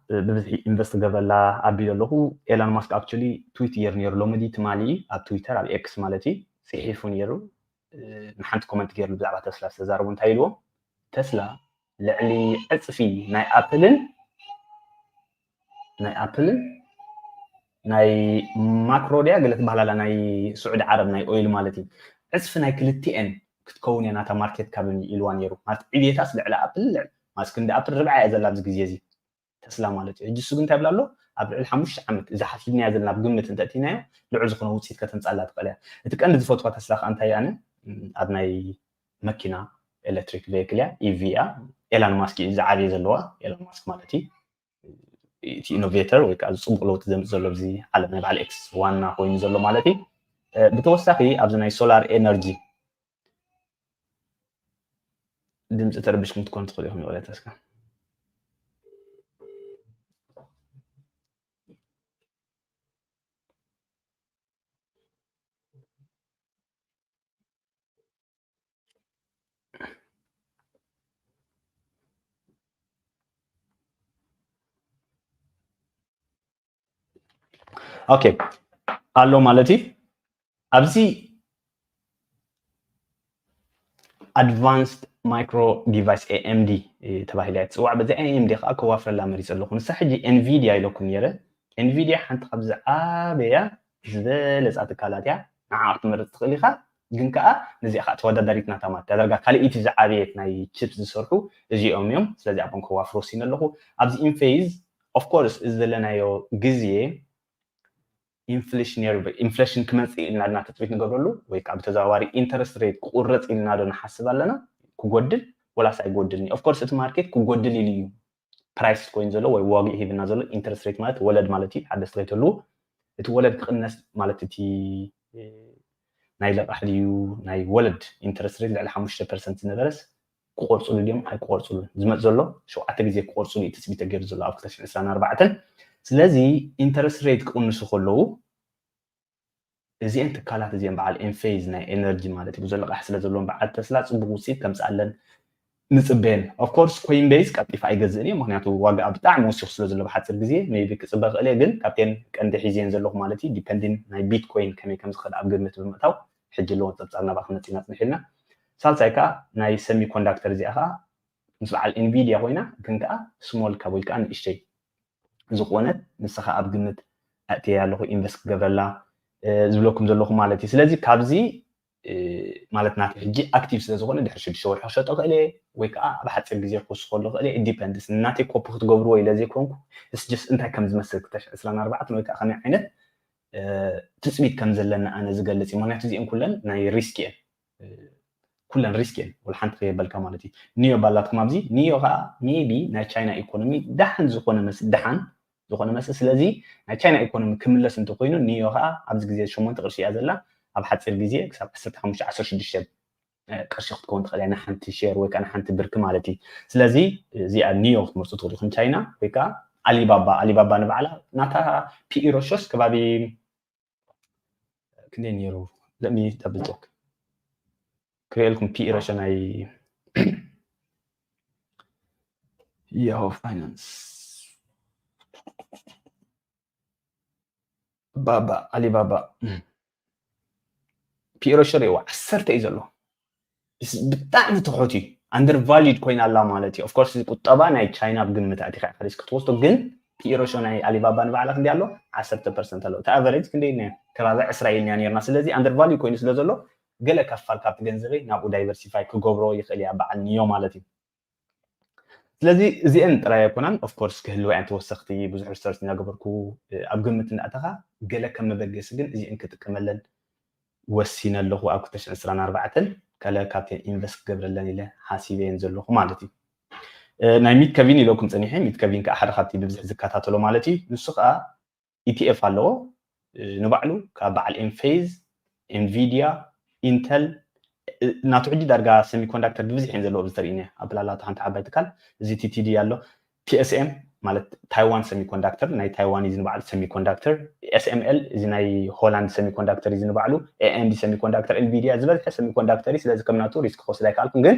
ብብዝሒ ኢንቨስት ገብረላ ኣቢሉ ኣለኹ። ኤላን ማስክ ኣክቹሊ ትዊት ገይሩ ነይሩ ሎሚ ድዩ ትማሊ ኣብ ትዊተር ኣብ ኤክስ ማለት እዩ ፅሒፉ ነይሩ። ንሓንቲ ኮመንት ገይሩ ብዛዕባ ተስላ ዝተዛረቡ እንታይ ኢልዎም ተስላ ልዕሊ ዕፅፊ ናይ ኣፕልን ናይ ኣፕልን ናይ ማክሮ ድያ ገለ ትበሃል ኣላ ናይ ስዑዲ ዓረብ ናይ ኦይል ማለት እዩ ዕፅፊ ናይ ክልቲኤን ክትከውን እያ ናታ ማርኬት ካፕ ኢልዋ ነይሩ ማለት ዕብየታስ ልዕሊ ኣፕል ልዕሊ ማለት ክንዲ ኣፕል ርብዓ እያ ዘላ ኣብዚ ግዜ እዚ ተስላ ማለት እዩ ሕጂ እሱ ግን እንታይ ይብላ ኣሎ ኣብ ልዕሊ ሓሙሽተ ዓመት እዚ ሓሲብናያ ዘለና ኣብ ግምት እንተእቲናዮ ልዑል ዝኾነ ውፅኢት ከተምፃላ ትኽእል እያ እቲ ቀንዲ ዝፈትዋ ተስላ ከዓ እንታይ ኣነ ኣብ ናይ መኪና ኤሌክትሪክ ቬክል እያ ኢቪ እያ ኤላን ማስክ እዩ ዝዓብየ ዘለዋ ኤላን ማስክ ማለት እዩ እቲ ኢኖቬተር ወይ ከዓ ፅቡቅ ለውጢ ዘምፅ ዘሎ ዚ ዓለም ናይ በዓል ኤክስ ዋና ኮይኑ ዘሎ ማለት እዩ ብተወሳኺ ኣብዚ ናይ ሶላር ኤነርጂ ድምፂ ተረብሽኩም ትኮኑ ትኽእሉ ኢኹም ይቕሬታ እስከ ኦኬ ኣሎ ማለት እዩ ኣብዚ ኣድቫንስድ ማይክሮ ዲቫይስ ኤኤምዲ ተባሂላ እያ ትፅዋዕ በዚ ኤኤምዲ ከዓ ከዋፍረላ መሪፅ ኣለኹ ንሳ ሕጂ ኤንቪድያ ኢለኩም ነይረ ኤንቪድያ ሓንቲ ካብ ዝዓበያ ዝበለፃ ትካላት እያ ንዓ ክትመርፅ ትኽእል ኢኻ ግን ከዓ ነዚኣ ከዓ ተወዳዳሪት ናታ ማለት ዳርጋ ካልኣይቲ ዝዓበየት ናይ ችፕ ዝሰርሑ እዚኦም እዮም ስለዚ ኣብኦም ከዋፍሮ ሲነ ኣለኹ ኣብዚ ኢንፌዝ ኦፍኮርስ እዚ ዘለናዮ ግዜ ኢንፍሌሽነሪ ኢንፍሌሽን ክመፅእ ኢልና ድና ትፅቢት ንገብረሉ ወይ ከዓ ብተዘዋዋሪ ኢንተረስት ሬት ክቁረፅ ኢልና ዶ ንሓስብ ኣለና ክጎድል ወላስ ኣይጎድልን ኦፍኮርስ እቲ ማርኬት ክጎድል ኢሉ እዩ ፕራይስ ኮይኑ ዘሎ ወይ ዋግኡ ሂብና ዘሎ ኢንተረስት ሬት ማለት ወለድ ማለት እዩ ሓደስቲ ከይተልዉ እቲ ወለድ ክቕነስ ማለት እቲ ናይ ለቃሕ ድዩ ናይ ወለድ ኢንተረስት ሬት ልዕሊ ሓሙሽተ ፐርሰንት ዝነበረስ ክቆርፅሉ ድዮም ኣይቆርፅሉን ዝመፅ ዘሎ ሸውዓተ ግዜ ክቆርፅሉ እዩ ትፅቢት ተገይሩ ዘሎ ኣብ ክልተ ሽሕን ዕስራን ኣርባዕተን ስለዚ ኢንተረስት ሬት ክቕንሱ ከለዉ እዚአን ትካላት እዚአን በዓል ኤንፌዝ ናይ ኤነርጂ ማለት እዩ ብዙሕ ልቃሕ ስለ ዘለዎም በዓል ተስላ ፅቡቅ ውፅኢት ከምፅኣለን ንፅበየን ኦፍኮርስ ኮይን ቤዝ ቀልጢፋ ኣይገዝእን እየ ምክንያቱ ዋጋ ብጣዕሚ ወሲኩ ስለ ዘሎ ብሓፂር ግዜ ሜቢ ክፅበ ክእል እየ ግን ካብተን ቀንዲ ሒዝየን ዘለኹ ማለት እዩ ዲፐንዲን ናይ ቢትኮይን ከመይ ከም ዝኸድ ኣብ ግምት ብምእታው ሕጂ ኣለዎ ፀብፃብ ናባክም መፂና ፅንሕ ኢልና ሳልሳይ ከዓ ናይ ሰሚ ኮንዳክተር እዚኣ ከዓ ምስ በዓል ኢንቪድያ ኮይና ግን ከዓ ስሞል ካብ ወይ ከዓ ንእሽተይ ዝኾነት ንስኻ ኣብ ግምት ኣእትየ ኣለኹ ኢንቨስት ክገብረላ ዝብለኩም ዘለኹ ማለት እዩ ስለዚ ካብዚ ማለት ናተ ሕጂ ኣክቲቭ ስለ ዝኾነ ድሕሪ ሽዱሽተ ወርሒ ክሸጦ ክእል እየ ወይ ከዓ ኣብ ሓፂር ግዜ ክወስኸሉ ክእል እየ ዲፐንድስ ናተይ ኮፒ ክትገብርዎ ኢለ ዘይኮንኩ ስጀስ እንታይ ከም ዝመስል ክልተ ሽሕን ዕስራን ኣርባዕተን ወይ ከዓ ከመይ ዓይነት ትፅቢት ከም ዘለኒ ኣነ ዝገልፅ እዩ ምክንያቱ እዚአን ኩለን ናይ ሪስክ እየን ኩለን ሪስክ እየን ወላ ሓንቲ ከየበልካ ማለት እዩ ኒዮ ባላትኩም ኣብዚ ኒዮ ከዓ ሜቢ ናይ ቻይና ኢኮኖሚ ደሓን ዝኾነ መስ ደሓን ዝኾነ መስ ስለዚ ናይ ቻይና ኢኮኖሚ ክምለስ እንተኮይኑ ኒዮ ከዓ ኣብዚ ግዜ ሸሞንተ ቅርሺ እያ ዘላ ኣብ ሓፂር ግዜ ክሳብ ዓሰርተ ሓሙሽተ ዓሰርተ ሽዱሽተ ቅርሺ ክትከውን ትኽእል እያ ንሓንቲ ሼር ወይ ከዓ ንሓንቲ ብርኪ ማለት እዩ ስለዚ እዚኣ ኒዮ ክትመርፁ ትኽእሉ ኢኹም ቻይና ወይ ከዓ ኣሊባባ ኣሊባባ ንባዕላ ናታ ፒኢ ሮሾስ ከባቢ ክንደይ ነይሩ ለሚ ደብል ቸክ ክርእየልኩም ፒኢ ሮሾ ናይ ያሆ ፋይናንስ ባባ ኣሊባባ ፒሮ ሽሬዋ ዓሰርተ እዩ ዘሎ ብጣዕሚ ትሑት እዩ undervalued ኮይና ኣላ ማለት እዩ። Of course ቁጠባ ናይ ቻይና ብግምት ኣቲኻ ኢኻ risk ክትወስዶ፣ ግን ፒኢ ሬሽዮ ናይ ኣሊባባ ንባዕላ ክንደይ ኣሎ? ዓሰርተ ፐርሰንት ኣሎ። እቲ average ክንደይ ነ ከባቢ ዕስራ ኢልና ነርና። ስለዚ undervalued ኮይኑ ስለ ዘሎ ገለ ከፋል ካብቲ ገንዘበይ ናብኡ diversify ክገብሮ ይኽእል እያ በዓል ኒዮ ማለት እዩ። ስለዚ እዚአን ጥራይ ኣይኮናን፣ of course ክህልዋ እየን ተወሰኽቲ፣ ብዙሕ research እናገበርኩ ኣብ ግምት እንዳእተኻ ገለ ከም መበገሲ ግን እዚአን ክጥቀመለን ወሲነ ኣለኹ ኣብ ክልተ ሽሕን ዕስራን ኣርባዕተን ከለ ካብተን invest ክገብረለን ኢለ ሓሲበ እየን ዘለኹ ማለት እዩ። ናይ ሚትከቪን ኢለኩም ፀኒሐ። ሚትከቪን ከዓ ሓደ ካብቲ ብብዝሒ ዝከታተሎ ማለት እዩ። ንሱ ከዓ ኢቲኤፍ ኣለዎ ንባዕሉ ካብ በዓል ኤምፌዝ፣ ኤንቪዲያ፣ ኢንተል፣ ናቱ ሕጂ ዳርጋ semiconductor ብብዝሒ እየን ዘለዎ ብዝተርእኒ ኣፕል ኣላቶ ሓንቲ ዓባይ ትካል። እዚ ቲቲዲ ኣሎ፣ ቲኤስኤም ማለት ታይዋን semiconductor፣ ናይ ታይዋን እዩ ንባዕሉ semiconductor። ኤስኤምኤል እዚ ናይ ሆላንድ semiconductor እዩ ንባዕሉ። ኤኤምዲ semiconductor፣ ኤንቪዲያ ዝበዝሐ semiconductor እዩ። ስለዚ ከም ናቱ risk ክወስድ ኣይከኣልኩን፣ ግን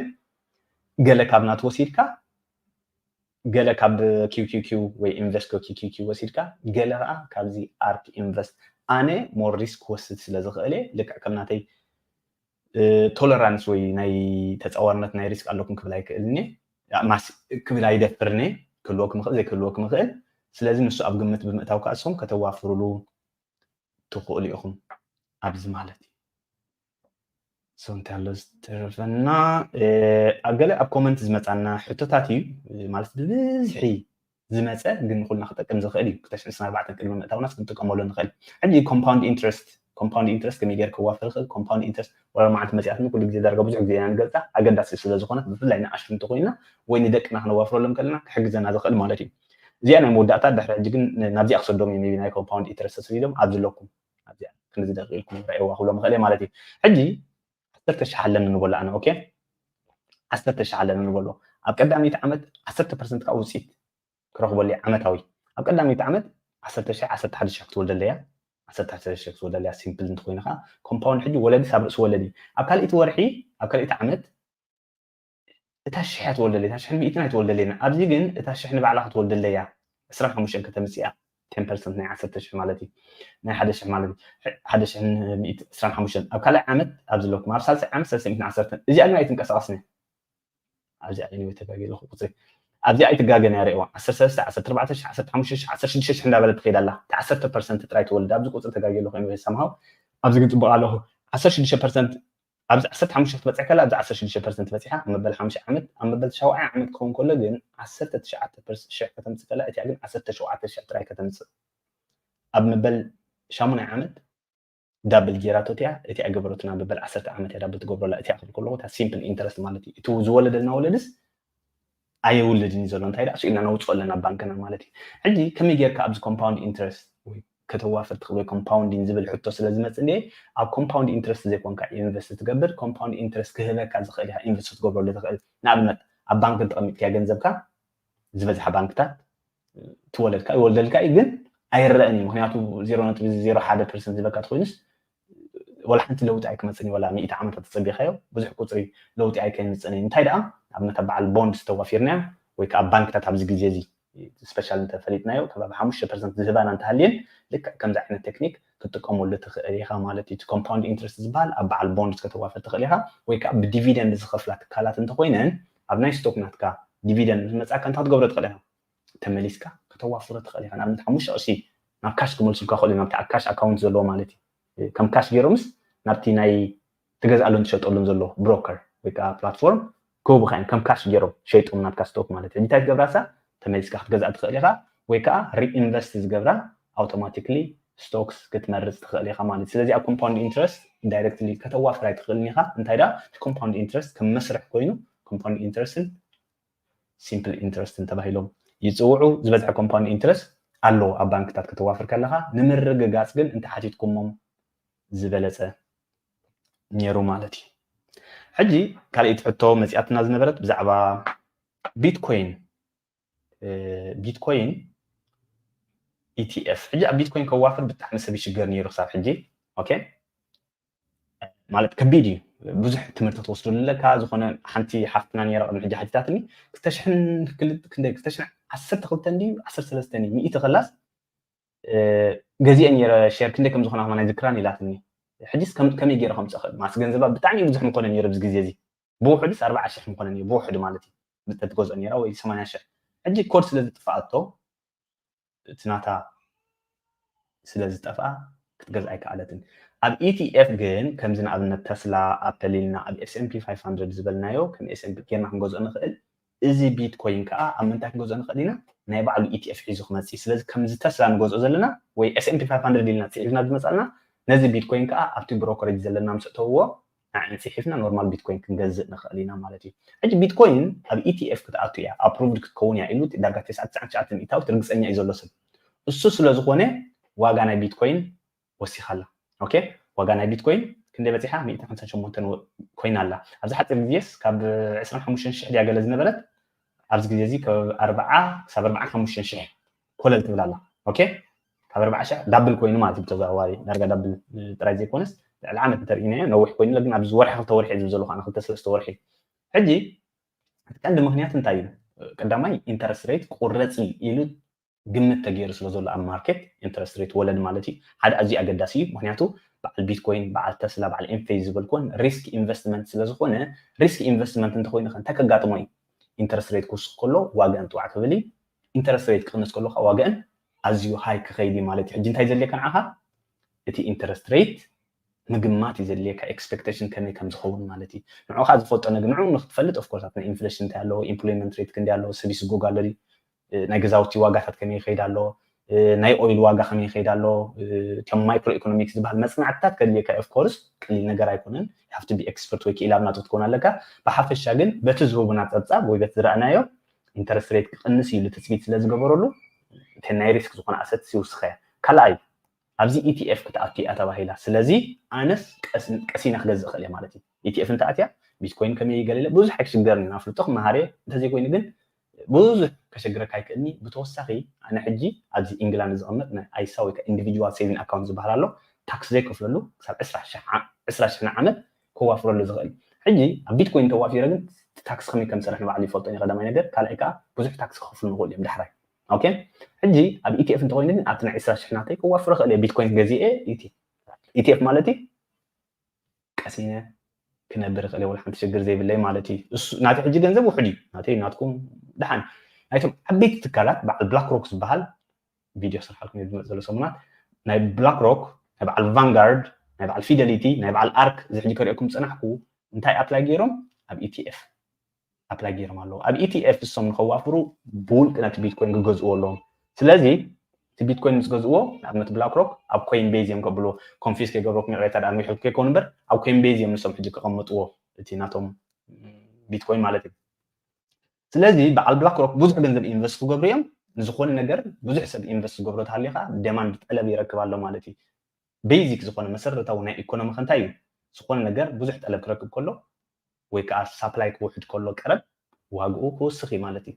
ገለ ካብ ናቱ ወሲድካ፣ ገለ ካብ ኪውኪውኪው ወይ ኢንቨስኮ ኪውኪውኪው ወሲድካ፣ ገለ ከዓ ካብዚ ኣርክ ኢንቨስት። ኣነ more risk ክወስድ ስለ ዝኽእል እየ። ልክዕ ከም ናተይ ቶለራንስ ወይ ናይ ተፃዋርነት ናይ risk ኣለኩም ክብል ኣይክእልን እየ። ክብል ኣይደፍርን እየ። ክህልወኩም ይኽእል፣ ዘይክህልወኩም ይኽእል። ስለዚ ንሱ ኣብ ግምት ብምእታው ከዓ ንስኹም ከተዋፍሩሉ ትኽእሉ ኢኹም ኣብዚ ማለት እዩ። So እንታይ ኣሎ ዝተረፈና? ኣብ ገለ ኣብ ኮመንት ዝመፃና ሕቶታት እዩ ማለት ብብዝሒ ዝመፀ፣ ግን ንኩልና ክጠቅም ዝኽእል እዩ። ክልተ ሽሕን ዕስራን ኣርባዕተን ቅድሚ ምእታውናስ ክንጥቀመሉ ንኽእል። ሕጂ compound interest፣ compound interest ከመይ ገይር ከዋፍር ይኽእል? Compound interest ወላ መዓልቲ መፅኣትኒ ኩሉ ግዜ ዳርጋ ብዙሕ ግዜ ኢና ንገልፃ፣ ኣገዳሲ ስለ ዝኾነት ብፍላይ ንኣሽቱ እንተኮይና ወይ ንደቅና ክነዋፍረሎም ከለና ክሕግዘና ዝኽእል ማለት እዩ። እዚኣ ናይ መወዳእታ ድሕሪ ሕጂ ግን ናብዚኣ ክሰዶም እዩ። maybe ናይ compound interest ተሰዲዶም ኣብዚ ኣለኩም ኣብዚኣ ክንዚ ደቂቕ ኢልኩም ረእዋ ክብሎ ምኽእል እየ ማለት እዩ። ሕጂ ዓሰርተ ሽሕ ኣለኒ ንበሎ ኣነ። ኦኬ፣ ዓሰርተ ሽሕ ኣለኒ ንበሎ። ኣብ ቀዳመይቲ ዓመት ዓሰርተ ፐርሰንት ካብ ውፅኢት ክረኽበሉ እየ ዓመታዊ። ኣብ ቀዳመይቲ ዓመት ዓሰርተ ሽሕ፣ ዓሰርተ ሓደ ሽሕ ክትወልደለያ፣ ዓሰርተ ሓደ ሽሕ ክትወልደለያ ሲምፕል እንተኮይኑ ከዓ ኮምፓውንድ ሕጂ ወለዲ ሳብ ርእሲ ወለዲ ኣብ ካልኣይቲ ወርሒ ኣብ ካልኣይቲ ዓመት እታ ሽሕ እያ ትወልደለይ፣ እታ ሽሕን ሚእትን ኣይትወልደለይን። ኣብዚ ግን እታ ሽሕ ንባዕላ ክትወልደለይ እያ። ዕስራን ሓሙሽተን ከተምፅእ እያ። ቴን ፐርሰንት ናይ ዓሰርተ ሽሕ ማለት እዩ። ናይ ሓደ ሽሕ ማለት እዩ። ሓደ ሽሕን ሚእቲ ዕስራን ሓሙሽተን ኣብ ካልኣይ ዓመት ኣብዚ ኣለኩም። ኣብ ሳልሳይ ዓመት ሰለስተ ሚእትን ዓሰርተን። እዚኣ ግን ኣይትንቀሳቐስን እያ። ኣብዚኣ እየ ተጋግየ ኣለኹ ቁፅሪ። ኣብዚኣ ኣይትጋገን እያ ርእዋ። ዓሰርተ ሰለስተ፣ ዓሰርተ ኣርባዕተ ሽሕ፣ ዓሰርተ ሓሙሽተ ሽሕ፣ ዓሰርተ ሽዱሽተ ሽሕ እንዳበለት ትኸይድ ኣላ። እቲ ዓሰርተ ፐርሰንት ጥራይ ትወልድ። ኣብዚ ቁፅሪ ተጋግየ ኣለኹ። Anyway፣ somehow ኣብዚ ግን ፅቡቕ ኣለኹ። ዓሰርተ ሽዱሽተ ፐርሰንት ኣብዚ ዓሰርተ ሓሙሽተ ክትበፅሕ ከላ ኣብዚ ዓሰርተ ሽዱሽተ ፐርሰንት በፂሓ ኣብ መበል ሓሙሽተ ዓመት ኣብ መበል ሻውዓይ ዓመት ክኸውን ከሎ ግን ዓሰርተ ትሽዓተ ሽሕ ከተምፅእ ከላ እቲኣ ግን ዓሰርተ ሸውዓተ ሽሕ ጥራይ ከተምፅእ ኣብ መበል ሻሙናይ ዓመት ዳብል ጌራቶ እቲኣ እቲኣ ገበረትና ኣብ መበል ዓሰርተ ዓመት እያ ዳብል ትገብረላ እቲኣ ክብል ከለኹ እታ ሲምፕል ኢንተረስት ማለት እዩ እቲ ዝወለደልና ወለድስ ኣየውልድን እዩ ዘሎ እንታይ ደኣ ስኢልና ነውፅኦ ኣለና ባንክና ማለት እዩ ሕጂ ከመይ ጌርካ ኣብዚ ኮምፓውንድ ኢንተረስት ወይ ከተዋፍር ትኽእል ወይ ኮምፓውንዲንግ ዝብል ሕቶ ስለ ዝመፅእ እንደ ኣብ ኮምፓውንድ ኢንትረስት ዘይኮንካ ኢንቨስት ትገብር ኮምፓውንድ ኢንትረስት ክህበካ ዝኽእል ኢኻ ኢንቨስት ክትገብረሉ ትኽእል ንኣብነት ኣብ ባንክ እንተቐሚጥካዮ ገንዘብካ ዝበዝሓ ባንክታት ትወለድካ ይወልደልካ እዩ ግን ኣይረአን እዩ ምክንያቱ ዜሮ ነጥቢ ዜሮ ሓደ ፐርሰንት ዝበካ ተኮይኑስ ወላ ሓንቲ ለውጢ ኣይክመፅን እዩ ወላ ሚእቲ ዓመታት ተፀቢኻዮ ብዙሕ ቁፅሪ ለውጢ ኣይከምፅን እዩ እንታይ ደኣ ኣብነት ኣብ በዓል ቦንድ ዝተዋፊርናዮ ወይ ከዓ ባንክታት ኣብዚ ግዜ እዚ ስፔሻል እንተፈሊጥናዮ ከባቢ ሓሙሽተ ፐርሰንት ዝህባና እንተሃልየን ልክዕ ከምዚ ዓይነት ቴክኒክ ክትጥቀመሉ ትኽእል ኢኻ ማለት እዩ። እቲ ኮምፓውንድ ኢንትረስት ዝበሃል ኣብ በዓል ቦንድስ ከተዋፍር ትኽእል ኢኻ ወይ ከዓ ብዲቪደንድ ዝኸፍላ ትካላት እንተኾይነን ኣብ ናይ ስቶክ ናትካ ዲቪደንድ ምስ መፃካ እንታይ ክትገብሮ ትኽእል ኢኻ? ተመሊስካ ከተዋፍሮ ትኽእል ኢኻ። ንኣብነት ሓሙሽተ ቅርሺ ናብ ካሽ ክመልሱልካ ይኽእሉ እዮም ኣብቲ ኣብ ካሽ ኣካውንት ዘለዎ ማለት እዩ። ከም ካሽ ገይሮምስ ናብቲ ናይ ትገዝኣሉን ትሸጠሉን ዘሎ ብሮከር ወይ ከዓ ፕላትፎርም ክህቡኻ እዮም ከም ካሽ ገይሮም ሸይጦም ናትካ ስቶክ ማለት እዩ እንታይ ትገብራሳ ተመሊስካ ክትገዝኣ ትኽእል ኢኻ ወይ ከዓ ሪኢንቨስት ዝገብራ ኣውቶማቲክሊ ስቶክስ ክትመርፅ ትኽእል ኢኻ ማለት ስለዚ ኣብ ኮምፓውንድ ኢንትረስት ዳይረክትሊ ከተዋፍር ኣይትኽእልን ኢኻ እንታይ ደኣ እቲ ኮምፓውንድ ኢንትረስት ከም መስርሕ ኮይኑ ኮምፓውንድ ኢንትረስትን ሲምፕል ኢንትረስትን ተባሂሎም ይፅውዑ ዝበዝሐ ኮምፓውንድ ኢንትረስት ኣለዎ ኣብ ባንክታት ከተዋፍር ከለኻ ንምርግጋፅ ግን እንተሓቲትኩሞም ዝበለፀ ነይሩ ማለት እዩ። ሕጂ ካልኣይቲ ሕቶ መፂኣትና ዝነበረት ብዛዕባ ቢትኮይን ቢትኮይን ኢቲኤፍ ሕጂ ኣብ ቢትኮይን ከዋፍር ብጣዕሚ ሰብ ይሽገር ነይሩ ክሳብ ሕጂ ኦኬ ማለት ከቢድ እዩ ብዙሕ ትምህርቲ ትወስደሉ ኣለካ ዝኾነ ሓንቲ ሓፍትና ነይራ ቅድሚ ሕጂ ሓቲታትኒ ክልተ ሽሕን ክንደይ ክልተ ሽሕን ዓሰርተ ክልተን ድዩ ዓሰርተ ሰለስተን እዩ ሚእቲ ከላስ ገዚአ ነይረ ሼር ክንደይ ከም ዝኾና ከማን ኣይዝክራን ኢላትኒ። ሕጂስ ከመይ ገይረ ከምፅእ እኽእል? ማለት ገንዘባ ብጣዕሚ ብዙሕ ምኾነ ነይሩ ኣብዚ ግዜ እዚ። ብውሕዱስ ኣርባዓ ሽሕ ምኾነን እዩ ብውሕዱ ማለት እዩ። ብተትገዝኦ ነይራ ወይ ሰማንያ ሽሕ። ሕጂ ኮድ ስለ ዝጥፍኣቶ እቲ ናታ ስለ ዝጠፍኣ ክትገዝኣ ኣይከኣለትን። ኣብ ኢቲኤፍ ግን ከምዚ ንኣብነት ተስላ ኣፕል ኢልና ኣብ S&P five hundred ዝበልናዮ ከም S&P ጌርና ክንገዝኦ ንኽእል። እዚ ቢትኮይን ከዓ ኣብ ምንታይ ክንገዝኦ ንኽእል ኢና? ናይ ባዕሉ ኢቲኤፍ ሒዙ ክመፅእ። ስለዚ ከምዚ ተስላ ንገዝኦ ዘለና ወይ S&P five hundred ኢልና ፅሒፍና ዝመፃልና ነዚ ቢትኮይን ከዓ ኣብቲ ብሮከሬጅ ዘለና ምስ እተውዎ ንዕን ፅሒፍና ኖርማል ቢትኮይን ክንገዝእ ንኽእል ኢና ማለት እዩ። ሕጂ ቢትኮይን ኣብ ኢቲኤፍ ክትኣቱ እያ ኣፕሩቭድ ክትከውን እያ ኢሉ ዳርጋ ተስዓን ትሽዓን ትሽዓተ ሚእታዊት ርግፀኛ እዩ ዘሎ ሰብ። እሱ ስለ ዝኾነ ዋጋ ናይ ቢትኮይን ወሲኻ ኣላ። ኦኬ ዋጋ ናይ ቢትኮይን ክንደይ በፂሓ? ሚእትን ሓምሳን ሸሞንተን ኮይና ኣላ። ኣብዚ ሓፂር ግዜስ ካብ ዕስራን ሓሙሽተን ሽሕ ድያ ገለ ዝነበረት ኣብዚ ግዜ እዚ ካብ ኣርብዓ ክሳብ ኣርብዓን ሓሙሽተን ሽሕ ኮለል ትብል ኣላ። ኦኬ ካብ ኣርባዓ ሽሕ ዳብል ኮይኑ ማለት እዩ ብተዘዋዋሪ ዳርጋ ዳብል ጥራይ ዘይኮነስ ልዕሊ ዓመት እንተርኢናዮ ነዊሕ ኮይኑ ግን ኣብዚ ወርሒ ክልተ ወርሒ ዝብል ዘለኹ ኣነ ክልተ ሰለስተ ወርሒ። ሕጂ እቲ ቀንዲ ምክንያት እንታይ እዩ? ቀዳማይ ኢንተረስት ሬት ቁረፂ ኢሉ ግምት ተገይሩ ስለ ዘሎ ኣብ ማርኬት ኢንተረስት ሬት ወለድ ማለት እዩ ሓደ ኣዝዩ ኣገዳሲ እዩ። ምክንያቱ በዓል ቢትኮይን በዓል ተስላ በዓል ኤምፌዝ ዝበልኩወን ሪስክ ኢንቨስትመንት ስለ ዝኾነ ሪስክ ኢንቨስትመንት እንተኮይኑ ከ እንታይ ከጋጥሞ እዩ? ኢንተረስት ሬት ክውስኽ ከሎ ዋጋ እንትዋዕ ክብል እዩ። ኢንተረስት ሬት ክቕንስ ከሎ ከዓ ዋጋእን ኣዝዩ ሃይ ክኸይድ እዩ ማለት እዩ። ሕጂ እንታይ ዘድልየካ ንዓኻ? እቲ ኢንተረስት ሬት ምግማት እዩ ዘድልየካ ኤክስፔክቴሽን ከመይ ከም ዝኸውን ማለት እዩ። ንዑ ከዓ ዝፈልጦ ነገር ንዑ ንክትፈልጥ ኦፍኮርስ ኣብቲ ናይ ኢንፍሌሽን እንታይ ኣለዎ፣ ኢምፕሎይመንት ሬት ክንደይ ኣለዎ፣ ሰብ ይስጎግ ኣሎ ድዩ፣ ናይ ገዛውቲ ዋጋታት ከመይ ይኸይድ ኣሎ፣ ናይ ኦይል ዋጋ ከመይ ይኸይድ ኣሎ፣ እቶም ማይክሮ ኢኮኖሚክስ ዝበሃል መፅናዕትታት ከድልየካ ኦፍኮርስ ቀሊል ነገር ኣይኮነን። ሃፍቲ ቢ ኤክስፐርት ወይ ክኢላ ኣብ ናቱ ክትኮን ኣለካ። ብሓፈሻ ግን በቲ ዝህቡና ፀብፃብ ወይ በቲ ዝረኣናዮ ኢንተረስት ሬት ክቕንስ እዩ ኢሉ ትፅቢት ስለ ዝገበረሉ እቲ ናይ ሪስክ ዝኾነ ኣሰት ይውስኸ። ካልኣይ ኣብዚ ኢቲኤፍ ክትኣቱ እያ ተባሂላ። ስለዚ ኣነስ ቀስ- ቀሲነ ክገዝእ እኽእል እየ ማለት እዩ። ኢቲኤፍ እንተኣትያ ቢትኮይን ከመይ ገለለ ብዙሕ ኣይክሽገርን ኢና ፍልጦ ክመሃር እየ። እንተዘይኮይኑ ግን ብዙሕ ከሸግረካ ኣይክእልኒ። ብተወሳኺ ኣነ ሕጂ ኣብዚ ኢንግላንድ ዝቕመጥ ናይ ኣይሳ ወይ ከዓ ኢንዲቪጁዋል ሴቪንግ ኣካውንት ዝበሃል ኣሎ። ታክስ ዘይከፍለሉ ክሳብ ዕስራ ሽሕ ዓ- ዕስራ ሽሕ ንዓመት ከዋፍረሉ ዝኽእል። ሕጂ ኣብ ቢትኮይን ተዋፊረ ግን ታክስ ከመይ ከም ዝሰርሕ ንባዕሉ ይፈልጦ እዩ ቀዳማይ ነገር። ካልኣይ ከዓ ብዙሕ ታክስ ክኸፍሉ ንኽእሉ እዮም ዳሕራይ። ኦኬ ሕጂ ኣብ ኢቲኤፍ እንተኮይኑ ግን ኣብቲ ናይ ዕስራ ሽሕ ናተይ ከዋፍረ ክእል እየ። ቢትኮይን ገዚኤ ኢቲኤፍ ማለት እዩ ቀሲነ ክነብር ክእል እየ ወላ ሓንቲ ሽግር ዘይብለይ ማለት እዩ። እሱ ናተይ ሕጂ ገንዘብ ውሑድ እዩ ናተይ ናትኩም ደሓን ናይቶም ዓበይቲ ትካላት በዓል ብላክ ሮክ ዝበሃል ቪድዮ ስርሓልኩም እዩ ዝመፅ ዘሎ ሰሙናት ናይ ብላክ ሮክ ናይ በዓል ቫንጋርድ ናይ በዓል ፊደሊቲ ናይ በዓል ኣርክ እዚ ሕጂ ከሪኦኩም ዝፀናሕኩ እንታይ ኣፕላይ ገይሮም ኣብ ኢቲኤፍ ኣፕላይ ገይሮም ኣለዉ ኣብ ኢቲኤፍ እሶም ንኸዋፍሩ ብውልቂ ነቲ ቢትኮይን ክገዝእዎ ኣለዎም ስለዚ እቲ ቢትኮይን ምስ ገዝእዎ ንኣብነት ብላክ ሮክ ኣብ ኮይን ቤዝ እዮም ከብልዎ ኮንፊስ ከይገብረኩም ይቕሬታ ደኣ ንዊሕልኩ ከይከውን እምበር ኣብ ኮይን ቤዝ እዮም ንሶም ሕጂ ከቐምጥዎ እቲ ናቶም ቢትኮይን ማለት እዩ ስለዚ በዓል ብላክ ሮክ ብዙሕ ገንዘብ ኢንቨስት ክገብሩ እዮም ንዝኾነ ነገር ብዙሕ ሰብ ኢንቨስት ዝገብሮ ተሃልዩ ከዓ ደማንድ ጠለብ ይረክብ ኣሎ ማለት እዩ ቤዚክ ዝኾነ መሰረታዊ ናይ ኢኮኖሚ ከ እንታይ እዩ ዝኾነ ነገር ብዙሕ ጠለብ ክረክብ ከሎ ወይ ከዓ ሳፕላይ ክውሕድ ከሎ ቀረብ ዋግኡ ክውስኽ እዩ ማለት እዩ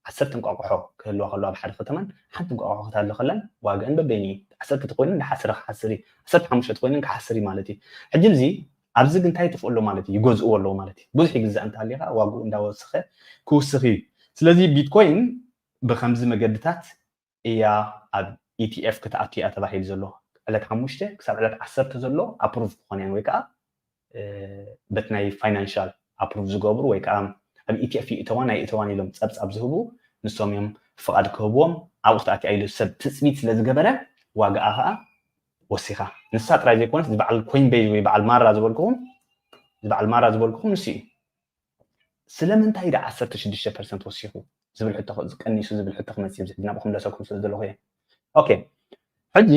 ዓሰርተ እንቋቑሖ ክህልዋ ከሎ ኣብ ሓደ ከተማን ሓንቲ እንቋቑሖ ክትሃሉ ከላን ዋግአን በበይኑ እዩ ዓሰርተ ተኮይኑ ንሓስር ክሓስር እዩ ዓሰርተ ሓሙሽተ ተኮይኑ ክሓስር እዩ ማለት እዩ ሕጂ እዚ ኣብዚ ግን እንታይ ይጥፍኡ ኣሎ ማለት እዩ ይገዝእዎ ኣለዎ ማለት እዩ ብዙሕ ይግዛእ እንተሃልዩ ከዓ ዋግኡ እንዳወሰኸ ክውስኽ እዩ ስለዚ ቢትኮይን ብከምዚ መገድታት እያ ኣብ ኢቲኤፍ ክትኣቱ እያ ተባሂሉ ዘሎ ዕለት ሓሙሽተ ክሳብ ዕለት ዓሰርተ ዘሎ ኣፕሩቭ ክኾን እያን ወይ ከዓ በቲ ናይ ፋይናንሻል ኣፕሩቭ ዝገብሩ ወይ ከዓ ኣብ ኢቲኤፍ ይእተዋን ኣይእተዋን ኢሎም ፀብፃብ ዝህቡ ንሶም እዮም ፍቓድ ክህብዎም ኣብኡ ክትኣትያ ኢሉ ሰብ ትፅቢት ስለ ዝገበረ ዋጋኣ ከዓ ወሲኻ ንሳ ጥራይ ዘይኮነስ ዝበዓል ኮይን ቤዝ ወይ በዓል ማራ ዝበልኩኹም ዝበዓል ማራ ዝበልኩኹም ንሱ እዩ ስለምንታይ ዳ ዓሰርተ ሽዱሽተ ፐርሰንት ወሲኹ ዝብል ሕቶ ዝቀኒሱ ዝብል ሕቶ ክመፅእ ኣብዚ ናብኹም ለሰኩም ስለ ዘለኹ እየ ኦኬ ሕጂ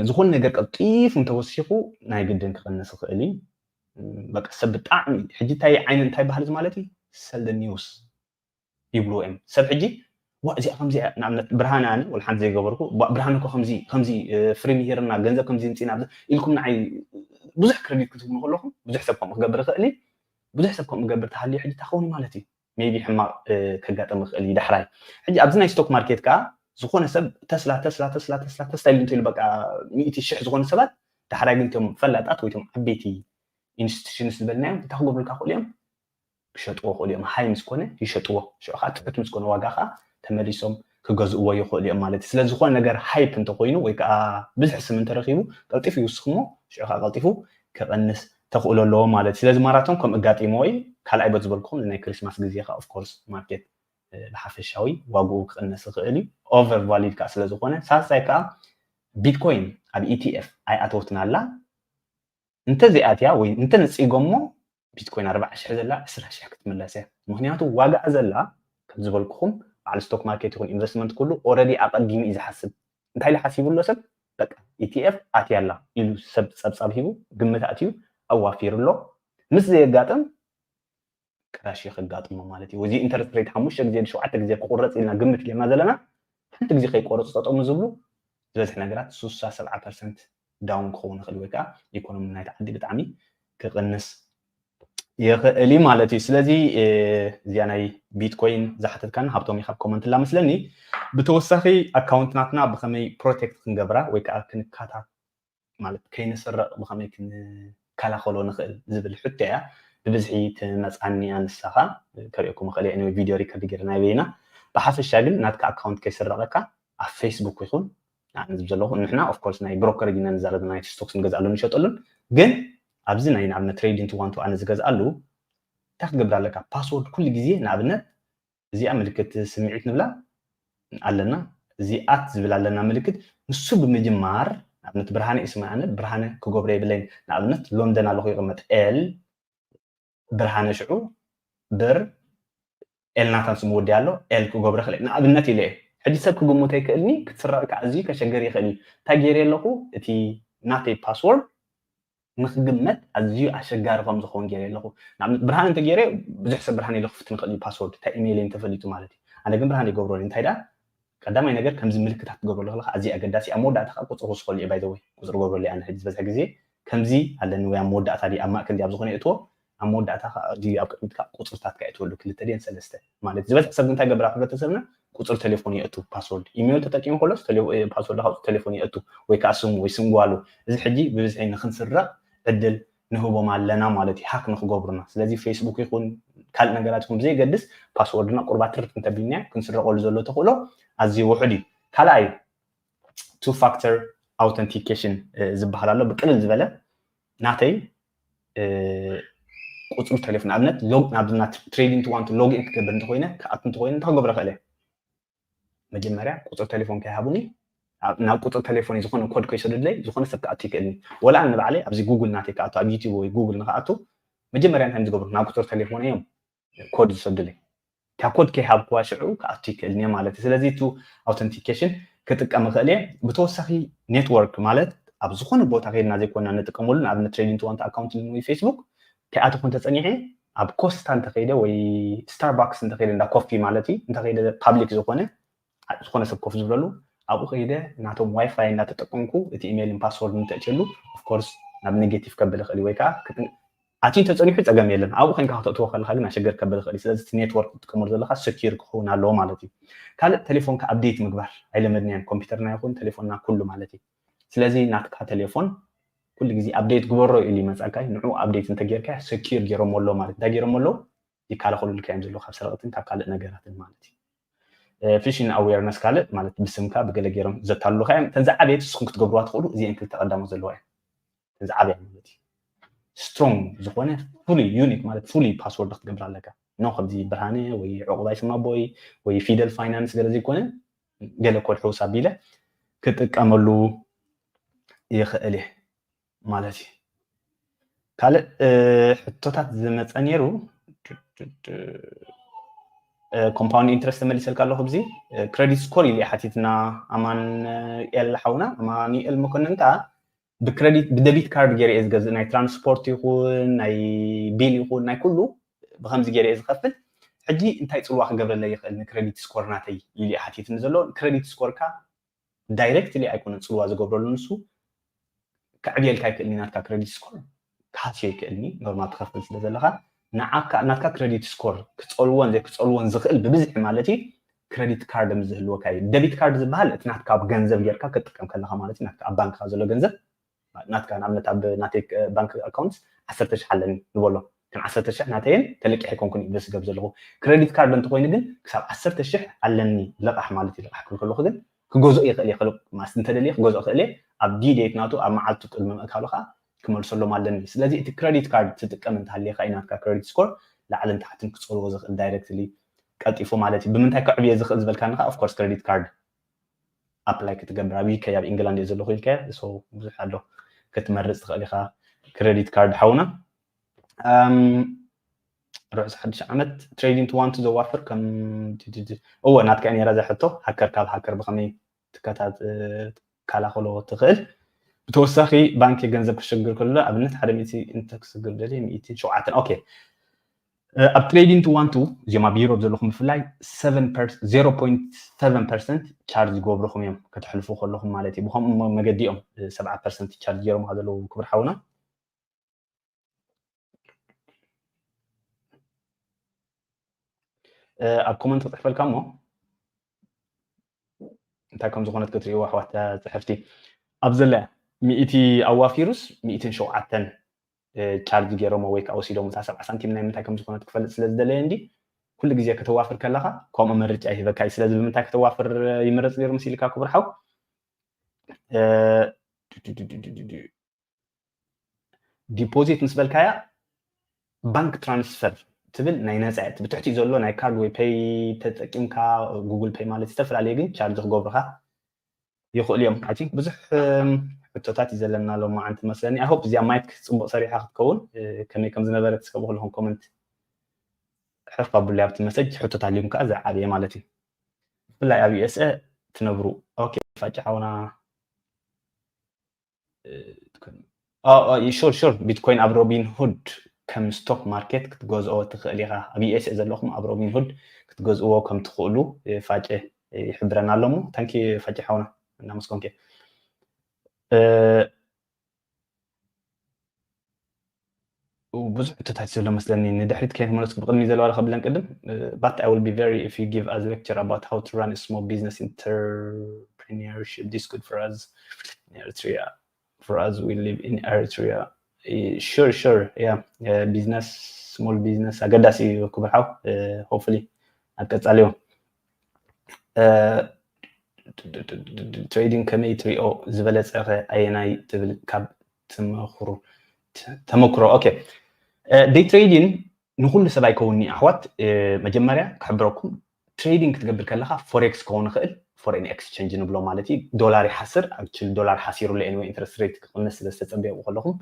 ዝኾነ ነገር ቀልጢፉ እንተወሲኹ ናይ ግድን ክቐንስ ይኽእል እዩ በቃ ሰብ ብጣዕሚ ሕጂ እንታይ ዓይነት እንታይ ባህሊ ማለት እዩ ሰልደ ኒውስ ይብልዎ እዮም ሰብ ሕጂ ዋ እዚኣ ከምዚ ንኣብነት ብርሃነ ኣነ ወላ ሓንቲ ዘይገበርኩ ብርሃነ እኮ ከምዚ ከምዚ ፍሪ ምሂርና ገንዘብ ከምዚ ምፂና ኢልኩም ንዓይ ብዙሕ ክረዲት ክትብሉ ከለኹም ብዙሕ ሰብ ከምኡ ክገብር ይኽእል እዩ ብዙሕ ሰብ ከምኡ ገብር ተሃልዩ ሕጂ እንታይ ክኸውን ማለት እዩ ሜቢ ሕማቕ ከጋጠም ይኽእል እዩ ዳሕራይ ሕጂ ኣብዚ ናይ ስቶክ ማርኬት ከዓ ዝኾነ ሰብ ተስላ ተስላ ተስላ ተስላ ተስላ ኢሉ እንተኢሉ በቃ ሚእቲ ሽሕ ዝኾኑ ሰባት ዳሕራይ ግን እቶም ፈላጣት ወይ እቶም ዓበይቲ ኢንስቲቱሽንስ ዝበልናዮም እንታይ ክገብሩልካ ክእሉ እዮም ክሸጥዎ ክእሉ እዮም ሃይ ምስ ኮነ ይሸጥዎ ሽዑ ከዓ ትሑት ምስ ኮነ ዋጋ ከዓ ተመሊሶም ክገዝእዎ ይኽእሉ እዮም ማለት እዩ ስለ ዝኾነ ነገር ሃይፕ እንተኮይኑ ወይ ከዓ ብዙሕ ስም እንተረኪቡ ቀልጢፉ ይውስኽ እሞ ሽዑ ከዓ ቀልጢፉ ክቐንስ ተኽእሎ ኣለዎ ማለት እዩ። ስለዚ ማራቶን ከም እጋጢሞ እዩ። ካልኣይ በት ዝበልኩኹም ናይ ክሪስማስ ግዜ ከዓ ኦፍኮርስ ማርኬት ብሓፈሻዊ ዋግኡ ክቕንስ ይኽእል እዩ። ኦቨር ቫሊድ ከዓ ስለ ዝኾነ ሳልሳይ ከዓ ቢትኮይን ኣብ ኢቲኤፍ ኣይኣተወትን ኣላ። እንተዘይኣትያ ወይ እንተነፂጎሞ ቢትኮይን ኣርባዓ ሽሕ ዘላ ዕስራ ሽሕ ክትምለስ እያ። ምክንያቱ ዋጋኣ ዘላ ከም ዝበልኩኹም በዓል ስቶክ ማርኬት ይኹን ኢንቨስትመንት ኩሉ ኦረዲ ኣቐዲሙ እዩ ዝሓስብ። እንታይ ኢሉ ሓሲቡ ኣሎ ሰብ? በቃ ኢቲኤፍ ኣትያ ኣላ ኢሉ ሰብ ፀብፃብ ሂቡ ግምት ኣትዩ ኣዋፊሩ ኣሎ። ምስ ዘየጋጥም ክራሽ ከጋጥሞ ማለት እዩ። እዚ ኢንተረስት ሬት ሓሙሽተ ግዜ ሸውዓተ ግዜ ክቁረፅ ኢልና ግምት ጌርና ዘለና ሓንቲ ግዜ ከይቆረፁ ጠጠሙ ዝብሉ ዝበዝሕ ነገራት ሱሳ ሰብዓ ፐርሰንት ዳውን ክኸውን ይኽእል ወይ ከዓ ኢኮኖሚ ናይቲ ዓዲ ብጣዕሚ ክቕንስ ይኽእል እዩ ማለት እዩ። ስለዚ እዚኣ ናይ ቢትኮይን ዝሓተትካን ሃብቶም ካብ ኮመንት ላ መስለኒ። ብተወሳኺ ኣካውንት ናትና ብኸመይ ፕሮቴክት ክንገብራ ወይ ከዓ ክንካታ ማለት ከይንስረቕ ብኸመይ ክንከላኸሎ ንኽእል ዝብል ሕቶ እያ ብብዝሒ ትመፃኒ። ኣንሳኻ ከሪኦኩም ኽእል ቪዲዮ ሪከርድ ገይረ ናይ በይና። ብሓፈሻ ግን ናትካ ኣካውንት ከይስረቐካ ኣብ ፌስቡክ ይኹን ኣነ ዝብ ዘለኹ ንሕና ኦፍኮርስ ናይ ብሮከር ዲና ንዛረብ ናይ ስቶክስ ንገዝኣሉ ንሸጠሉን ግን ኣብዚ ናይ ንኣብነት ትሬዲንግ ቱ ዋን ቱ ኣነ ዝገዝኣሉ እንታይ ክትገብር ኣለካ? ፓስወርድ ኩሉ ግዜ ንኣብነት እዚኣ ምልክት ስምዒት ንብላ ኣለና እዚኣት ዝብል ኣለና ምልክት ንሱ ብምጅማር ንኣብነት ብርሃነ ይስማዕ ኣነ ብርሃነ ክገብሮ የብለይን ንኣብነት ሎንደን ኣለኹ ይቕመጥ ኤል ብርሃነ ሽዑ ብር ኤልናታን ስሙ ወዲ ኣሎ ኤል ክገብሮ ክእል ንኣብነት ኢለ ሕጂ ሰብ ክግምቶ ይክእልኒ ክትስረቕካ ኣዝዩ ከሸገር ይኽእል እዩ እንታይ ገይረ ኣለኹ እቲ ናተይ ፓስወርድ ንክግመት ኣዝዩ ኣሸጋሪ ከም ዝኸውን ገይረ ኣለኹ ንኣብነት ብርሃን እንተ ገይረ ብዙሕ ሰብ ብርሃን ኢለ ክፍትን ይኽእል እዩ ፓስወርድ እንታይ ኢሜይል እንተፈሊጡ ማለት እዩ ኣነ ግን ብርሃን ይገብሮ እንታይ ዳ ቀዳማይ ነገር ከምዚ ምልክታት ትገብረሉ ከለካ ኣዝዩ ኣገዳሲ ኣብ መወዳእታ ከዓ ቁፅሪ ክውስኸሉ እዩ ባይዘወይ ቁፅሪ ገብረሉ ኣነ ሕጂ ዝበዝሕ ግዜ ከምዚ ኣለኒ ወይ ኣብ መወዳእታ ድዩ ኣብ ማእከል ድዩ ኣብ ዝኾነ የእትዎ ኣብ መወዳእታ ከዓ ድዩ ኣብ ቅድሚት ከዓ ቁፅርታት ከዓ የእትወሉ ክልተ ድየን ሰለስተ ማለት ዝበዝሕ ሰብ እንታይ ገብር ኣብ ሕብረተሰብና ቁፅሪ ቴሌፎን የእቱ ፓስወርድ ኢሜይል ተጠቂሙ ከሎስ ፓስወርድ ካብ ቴሌፎን የእቱ ወይ ከዓ ስሙ ወይ ስም ጓሉ እዚ ሕጂ ብብዝሒ ንክንስረቕ ዕድል ንህቦም ኣለና ማለት እዩ ሃክ ንክገብሩና ስለዚ ፌስቡክ ይኹን ካልእ ነገራት ይኹን ብዘይገድስ ፓስወርድና ቁርባ ትርፍ እንተቢልናዮ ክንስረቀሉ ዘሎ ተኽእሎ ኣዝዩ ውሑድ እዩ ካልኣይ two factor authentication ዝበሃል ኣሎ ብቅልል ዝበለ ናተይ ቁፅሪ ቴሌፎን ኣብነት ናብ trading to want login ክገብር እንተኮይነ ክኣቱ እንተኮይነ እንታይ ክገብረ ክእለ መጀመርያ ቁፅሪ ቴሌፎን ከይሃቡኒ ናብ ቁፅሪ ቴሌፎን ዝኾነ ኮድ ከይሰዱለይ ዝኾነ ሰብ ክኣቱ ይክእልኒ ወላ ንባዕለይ ኣብዚ ጉግል ናተይ ክኣቱ ኣብ ዩቲብ ወይ ጉግል ንክኣቱ መጀመርያ እንታይ ዝገብሩ ናብ ቁፅሪ ቴሌፎን እዮም ኮድ ዝሰዱለይ እታ ኮድ ከይሃብክዋ ሽዑ ክኣቱ ይክእልኒ ማለት እዩ ስለዚ ቱ ኣውተንቲኬሽን ክጥቀም ይኽእል እየ ብተወሳኺ ኔትወርክ ማለት ኣብ ዝኾነ ቦታ ከይድና ዘይኮና ንጥቀመሉ ንኣብነት trading to want ኣካውንት ወይ ፌስቡክ ከይኣተኹ እንተፀኒሐ ኣብ ኮስታ እንተኸይደ ወይ ስታርባክስ እንተኸይደ እንዳ ኮፊ ማለት እዩ እንተኸይደ ፓብሊክ ዝኾነ ዝኾነ ሰብ ኮፍ ዝብለሉ ኣብኡ ከይደ ናቶም ዋይፋይ እንዳተጠቀምኩ እቲ ኢሜይልን ፓስወርድ እንተእትየሉ ኦፍኮርስ ናብ ኔጌቲቭ ከብል ይኽእል ወይ ከዓ ኣትዩ እንተፀኒሑ ፀገም የለን ኣብኡ ኮይንካ ከተእትዎ ከለካ ግን ኣሸገር ከብል ይኽእል ስለዚ እቲ ኔትወርክ ትጥቀመሉ ዘለካ ሰኪር ክኸውን ኣለዎ ማለት እዩ ካልእ ቴሌፎንካ ኣፕዴት ምግባር ኣይለመድናያን ኮምፒውተርና ይኹን ቴሌፎንና ኩሉ ማለት እዩ ስለዚ ናትካ ቴሌፎን ኩሉ ግዜ ኣፕዴት ግበሮ ኢሉ ይመፀካ ንዑ ኣፕዴት እንተጌርካ ሰኪር ገይሮሞ ኣሎ ማለት እንታይ ገይሮሞ ኣለዉ ይከላኸሉልካ እዮም ዘለዉ ካብ ሰረቕትን ካብ ካልእ ነገራትን ማለት እዩ ፊሽን ኣዌርነስ ካልእ ማለት ብስምካ ብገለ ገይሮም ዘታልሉካ እዮም እተን ዝዓበየት ንስኹም ክትገብርዋ ትኽእሉ እዚአን ክልተ ቀዳሞት ዘለዋ እዮም እተን ዝዓበያ ማለት እዩ ስትሮንግ ዝኾነ ፍሉይ ዩኒክ ማለት ፍሉይ ፓስወርድ ክትገብር ኣለካ ኖ ከምዚ ብርሃነ ወይ ዕቑባይ ስማቦይ ወይ ፊደል ፋይናንስ ገለ ዘይኮነ ገለ ኮድ ሕውስ ኣቢለ ክጥቀመሉ ይኽእል እየ ማለት እዩ ካልእ ሕቶታት ዝመፀ ነይሩ ኮምፓውንድ ኢንትረስት ተመሊሰልካ ኣለኹ ብዚ ክሬዲት ስኮር ኢሉ ሓቲትና ኣማን ኤል ሓውና ኣማኑኤል መኮንን ከዓ ብክሬዲት ብደቢት ካርድ ገይረ እየ ዝገዝእ ናይ ትራንስፖርት ይኹን ናይ ቢል ይኹን ናይ ኩሉ ብከምዚ ገይረ እየ ዝኸፍል ሕጂ እንታይ ፅልዋ ክገብረለይ ይኽእል ንክሬዲት ስኮር ናተይ ኢሉ ሓቲትኒ ዘሎ ክሬዲት ስኮርካ ዳይሬክትሊ ኣይኮነን ፅልዋ ዝገብረሉ ንሱ ከዕብየልካ ይክእል ናትካ ክሬዲት ስኮር ክሃስዮ ይክእልኒ ኖርማል ትኸፍል ስለ ዘለካ ንዓካ ናትካ ክሬዲት ስኮር ክፀልዎን ዘይክፀልዎን ዝክእል ብብዝሒ ማለት እዩ ክሬዲት ካርድ ምስ ዝህልወካ እዩ ደቢት ካርድ ዝበሃል እቲ ናትካ ኣብ ገንዘብ ጌርካ ክትጥቀም ከለካ ማለት እዩ ናትካ ኣብ ባንክካ ዘሎ ገንዘብ ናትካ ንኣብነት ኣብ ናተይ ባንክ ኣካውንት ዓሰርተ ሽሕ ኣለኒ ንበሎ ከም ዓሰርተ ሽሕ ናተይን ተለቂሐ ኮንኩን ኢንቨስት ገብ ዘለኹ ክሬዲት ካርድ እንተኮይኑ ግን ክሳብ ዓሰርተ ሽሕ ኣለኒ ልቃሕ ማለት እዩ ልቃሕ ክብል ከለኩ ግን ክገዝኦ ይኽእል እየ ክልቅ ማስ እንተደልየ ክገዝኦ ክእል እየ ኣብ ዲዴት ናቱ ኣብ መዓልቱ ቅድሚ ምእካሉ ከዓ ክመልሰሎም ኣለኒ። ስለዚ እቲ credit card ትጥቀም እንተሃሊኻ እዩ ናትካ credit score ላዕልን ታሕትን ክፀልዎ ዝኽእል directly ቀልጢፉ ማለት እዩ። ብምንታይ ከዕብየ ዝኽእል ዝበልካኒ ከዓ of course credit card apply ክትገብር ኣብ UK ኣብ England እየ ዘለኹ ኢልካ ብዙሕ ኣሎ ክትመርፅ ትኽእል ኢኻ። Credit card ሓውና ርሑስ ሓድሽ ዓመት። Trading to one to ዘዋፍር ከም እወ ናትካ ነራ ዘሕቶ ሃከር ካብ ሃከር ብኸመይ ትከላኸሎ ትኽእል? ብተወሳኺ ባንክ ገንዘብ ክሽግር ከሎ ኣብነት ሓደ ሚእቲ እንተ ክስግር ደሊ ሚእቲ ሸውዓተ okay ኣብ trading to one to እዚኦም ኣብ Europe ዘለኹም ብፍላይ zero point seven percent charge ይገብርኹም እዮም ከተሕልፉ ከለኹም ማለት እዩ። ብኸምኡ መገዲ እዮም ሰብዓ percent charge ገይሮም ዘለዉ ክብር ሓውና። ኣብ comment ክፅሕፈልካ እሞ እንታይ ከም ዝኾነት ክትሪእዎ ኣሕዋት ፅሕፍቲ ኣብ ዘለ ሚእቲ ኣዋፊሩስ ሚእትን ሸውዓተን charge ገይሮሞ ወይ ከዓ ወሲዶም እታ ሰብዓ ሳንቲም ናይ ምንታይ ከም ዝኾነት ክፈልጥ ስለ ዝደለየ እንዲ ኩሉ ግዜ ከተዋፍር ከለኻ ከምኡ ምርጫ ይህበካ እዩ። ስለዚ ብምንታይ ከተዋፍር ይምረፅ ነይሩ ምስ ኢልካ ክቡር ሓው deposit ምስ በልካያ bank transfer ትብል ናይ ነፃ እያ። ብትሕቲኡ ዘሎ ናይ card ወይ pay ተጠቂምካ Google Pay ማለት ዝተፈላለዩ ግን charge ክገብሩኻ ይኽእሉ እዮም። I think ብዙሕ ሕቶታት እዩ ዘለና ሎማዓንቲ መስለኒ። I hope እዚኣ ማይክ ፅቡቅ ሰሪሓ ክትከውን ከመይ ከም ዝነበረት እስከ ብኩልኹም comment ሕፍ ኣብሉ ኣብቲ message ሕቶታት ኣልዮም ከዓ ዝዓበየ ማለት እዩ። ብፍላይ ኣብ USA ትነብሩ okay ፋጭ ሓውና sure sure Bitcoin ኣብ Robinhood ከም stock market ክትገዝኦ ትኽእል ኢኻ። ኣብ USA ዘለኹም ኣብ Robinhood ክትገዝእዎ ከም ትኽእሉ ፋጨ ይሕብረና ኣሎ እሞ thank you ፋጨ ሓውና እናመስገንኩ ብዙሕ ሕቶታት ዘሎ መስለኒ ንድሕሪት ከይተመለስኩ ብቅድሚ ዘለዋ ከብለን ቅድም but I will be very if you give us lecture about how to run a small business entrepreneurship this good for us in Eritrea for us we live in Eritrea sure sure yeah business small business ኣገዳሲ እዩ ክብር ሓው hopefully ኣብ ቀፃሊ እዮም trading ከመይ ትሪኦ ዝበለፀ ከ ኣየናይ ትብል ካብ ተመክሮ okay day trading ንኩሉ ሰብ ኣይከውንኒ ኣሕዋት መጀመርያ ክሕብረኩም trading ክትገብር ከለካ forex ክኸውን ይኽእል foreign exchange ንብሎ ማለት እዩ ዶላር ይሓስር actually ዶላር ሓሲሩ ኣሎ anyway interest rate ክቕንስ ስለ ዝተፀበየ ኣብኡ ከለኹም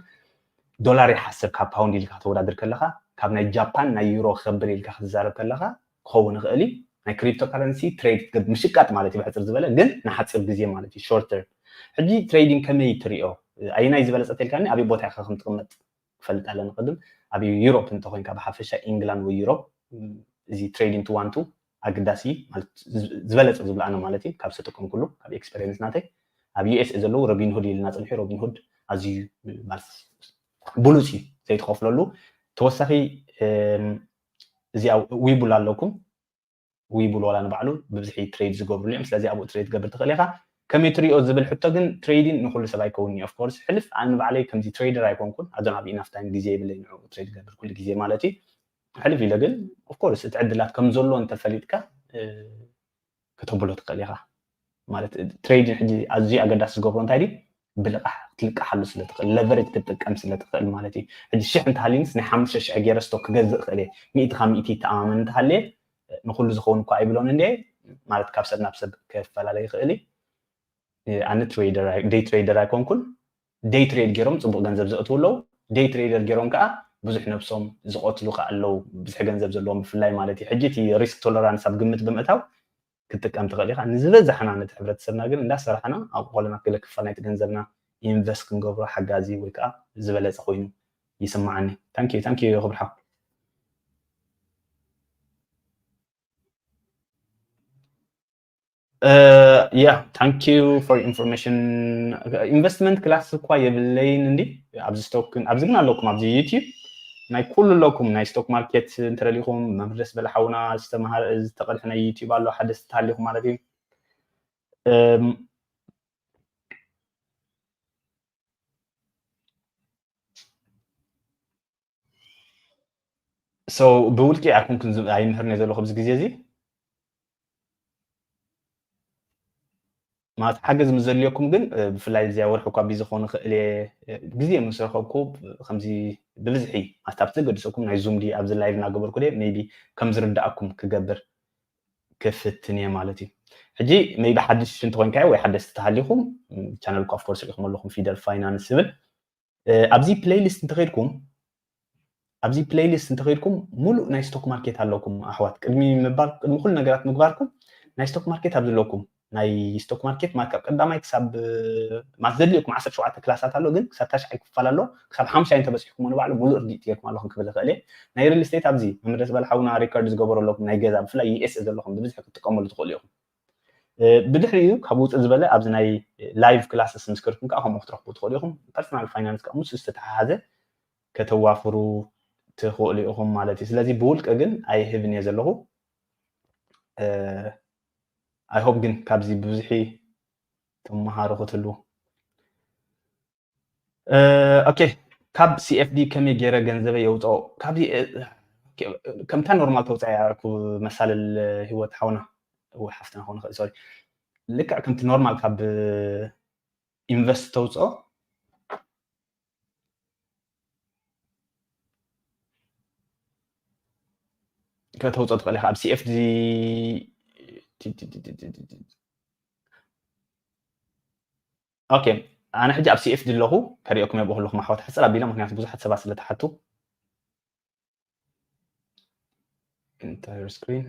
ዶላር ይሓስር ካብ pound ኢልካ ከተወዳድር ከለካ ካብ ናይ ጃፓን ናይ ዩሮ ክኸብር ኢልካ ክትዛረብ ከለካ ክኸውን ይኽእል እዩ ናይ cryptocurrency trade ክትገብር ምሽቃጥ ማለት እዩ ብሕፅር ዝበለ ግን ንሓፂር ግዜ ማለት እዩ short term ሕጂ trading ከመይ ትሪኦ ኣየናይ ዝበለፀ ተልካኒ ኣበይ ቦታ ኢካ ከም ትቅመጥ ክፈልጥ ኣለኒ ቅድም ኣብ Europe እንተኮይንካ ብሓፈሻ England ወይ Europe እዚ trading to one to ኣገዳሲ ዝበለፀ ዝብልኣነ ማለት እዩ ካብ ዝተጠቀምኩሉ ካብ experience ናተይ ኣብ USA ዘለዉ Robinhood ኢልና ፅንሑ Robinhood ኣዝዩ ብሉፅ እዩ ዘይትኸፍለሉ ተወሳኺ እዚኣ Webull ኣለኩም Webull ዋላ ንባዕሉ ብብዝሒ trade ዝገብርሉ እዮም ስለዚ ኣብኡ trade ትገብር ትኽእል ኢኻ ከመይ ትሪኦ ዝብል ሕቶ ግን trading ንኩሉ ሰብ ኣይከውን እዩ of course ሕልፍ ኣነ ንባዕለይ ከምዚ trader ኣይኮንኩን ኣዞን ኣብ enough time ግዜ የብለይ ንዕኡ trade ገብር ኩሉ ግዜ ማለት እዩ ሕልፍ ኢለ ግን of course እቲ ዕድላት ከም ዘሎ እንተፈሊጥካ ከተብሎ ትኽእል ኢኻ ማለት trading ሕጂ ኣዝዩ ኣገዳሲ ዝገብሮ እንታይ ድዩ ብልቃሕ ክትልቃሓሉ ስለ ትኽእል leverage ክትጥቀም ስለ ትኽእል ማለት እዩ ሕጂ ሽሕ እንተሃልዩንስ ናይ ሓሙሽተ ሽሕ ገይረ stock ክገዝእ ክእል እየ ሚእቲ ካብ ሚእቲ ይተኣማመን እንተሃልየ ንኩሉ ዝኸውን እኳ ኣይብሎን እንደ ማለት ካብ ሰብ ናብ ሰብ ክፈላለ ይኽእል እዩ ኣነ trader day trader ኣይኮንኩን day trade ገይሮም ፅቡቅ ገንዘብ ዘእትው ኣለዉ day trader ገይሮም ከዓ ብዙሕ ነብሶም ዝቐትሉ ከዓ ኣለዉ ብዙሕ ገንዘብ ዘለዎም ብፍላይ ማለት እዩ ሕጂ እቲ risk tolerance ኣብ ግምት ብምእታው ክትጥቀም ትኽእል ኢኻ ንዝበዛሕና ነቲ ሕብረተሰብና ግን እንዳሰራሕና ኣብ ቆለና ገለ ክፋል ናይቲ ገንዘብና invest ክንገብሮ ሓጋዚ ወይ ከዓ ዝበለፀ ኮይኑ ይስማዓኒ thank you thank you ክብርሓ yeah thank you for information investment class እኳ የብለይን እንዲ ኣብዚ stock ኣብዚ ግን ኣለኩም ኣብዚ YouTube ናይ ኩሉ ኣለኩም ናይ stock market እንተደሊኹም መምህር ደስ በለ ሓውና ዝተማሃረ ዝተቀድሐ ናይ YouTube ኣሎ ሓደ ዝተሃሊኹም ማለት እዩ so ብውልቂ ኣይኮንኩን ኣይምህርን እየ ዘለኹ ኣብዚ ግዜ እዚ ማለት ሓገዝ ምስ ዘድልየኩም ግን ብፍላይ እዚኣ ወርሒ እኳ ቢዚ ክኾን ይኽእል እየ፣ ግዜ ምስ ረኸብኩ ከምዚ ብብዝሒ ማለት ኣብቲ ዘገድሰኩም ናይ ዙም ድዩ ኣብዚ ላይቭ እናገበርኩ ድየ ሜይቢ ከም ዝርዳእኩም ክገብር ክፍትን እየ ማለት እዩ። ሕጂ ሜይቢ ሓድሽ እንተኮይንካዮ ወይ ሓደስቲ ተሃሊኹም ቻነልኩ ኣፍኮርስ ሪኢኹም ኣለኹም ፊደል ፋይናንስ ዝብል ኣብዚ ፕሌይሊስት እንተኸድኩም ኣብዚ ፕሌይሊስት እንተኸድኩም ሙሉእ ናይ ስቶክ ማርኬት ኣለኩም ኣሕዋት። ቅድሚ ምባል ቅድሚ ኩሉ ነገራት ምግባርኩም ናይ ስቶክ ማርኬት ኣብዚ ኣለኩም ናይ ስቶክ ማርኬት ማለት ካብ ቀዳማይ ክሳብ ማለት ዘድልየኩም ዓሰርተ ሸውዓተ ክላሳት ኣሎ፣ ግን ክሳብ ታሽዓይ ክፋል ኣሎ። ክሳብ ሓምሻይ እንተበፂሕኩም ንባዕሉ ሙሉእ ርድኢት ጌርኩም ኣለኹም ክብል ይኽእል እየ። ናይ ሪል ስቴት ኣብዚ መምህር ደስ በል ሓውና ሪከርድ ዝገበሩ ኣለኩም ናይ ገዛ ብፍላይ ዩ ኤስ ኤ ዘለኹም ብብዝሒ ክትጥቀመሉ ትኽእሉ ኢኹም። ብድሕሪኡ ካብ ውፅእ ዝበለ ኣብዚ ናይ ላይቭ ክላስስ ምስ ከድኩም ከዓ ከምኡ ክትረኽቡ ትኽእሉ ኢኹም። ፐርሰናል ፋይናንስ ከዓ ምስ ዝተተሓሓዘ ከተዋፍሩ ትኽእሉ ኢኹም ማለት እዩ። ስለዚ ብውልቂ ግን ኣይህብን እየ ዘለኹ። I hope ግን ካብዚ ብብዝሒ ትመሃሩ ክትህልዉ። ኦኬ፣ ካብ C F D ከመይ ገይረ ገንዘበይ የውፅኦ? ካብዚ ከምታ ኖርማል ተውፅኣ እያ መሳለል ህይወት ሓውና ሓፍትና ክኾን ይኽእል ሶሪ። ልክዕ ከምቲ ኖርማል ካብ ኢንቨስት ተውፅኦ ከተውፅኦ ትኽእል ኢኻ ኣብ C F D። ኦኬ፣ ኣነ ሕጂ ኣብ C F D ኣለኹ፣ ከሪኦኩም የብኡ ኣለኹም ኣሕዋት፣ ሕፅር ኣቢለ፣ ምክንያቱ ብዙሓት ሰባት ስለ ትሓቱ። Entire screen።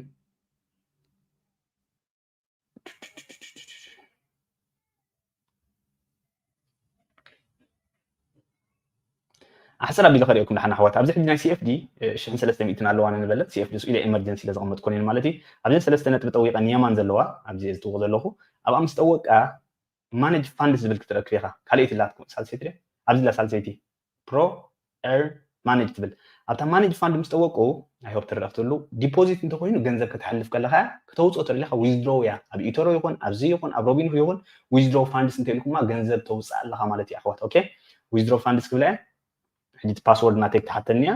ኣሕፅር ኣቢለ ከሪኦኩም ደሓን ኣሕዋት፣ ኣብዚ ሕጂ ናይ C F D ሽሕን ሰለስተ ሚእትን ኣለዋ ንበለት፣ C F D ኢለ ኤመርጀንሲ ኢለ ዘቐመጥኮን እየን ማለት እዩ። ኣብዚ ሰለስተ ነጥቢ ጠዊቐ ንየማን ዘለዋ ኣብዚ እየ ዝጥውቕ ዘለኹ። ኣብኣ ምስ ጠወቃ ማኔጅ ፋንድስ ዝብል ክትረክብ ኢኻ። ካልኣይቲ ላትኩም ሳልሰይቲ ድያ? ኣብዚ ላ ሳልሰይቲ ፕሮ ኤር ማኔጅ ትብል ኣብታ ማኔጅ ፋንድ ምስ ጠወቁ ናይ ሆፕ ትረዳእ ክትብሉ ዲፖዚት እንተኮይኑ ገንዘብ ከተሕልፍ ከለካ ከተውፅኦ ተደሊካ ዊዝድሮ እያ። ኣብ ኢቶሮ ይኹን ኣብዚ ይኹን ኣብ ሮቢንሁ ይኹን ዊዝድሮ ፋንድስ እንተ ኢልኩማ ገንዘብ ተውፅእ ኣለካ ማለት እዩ ኣሕዋት። ኦኬ፣ ዊዝድሮ ፋንድስ ክብላ እየ። ሕጂ እቲ ፓስወርድ ናተይ ክትሓተኒ እያ።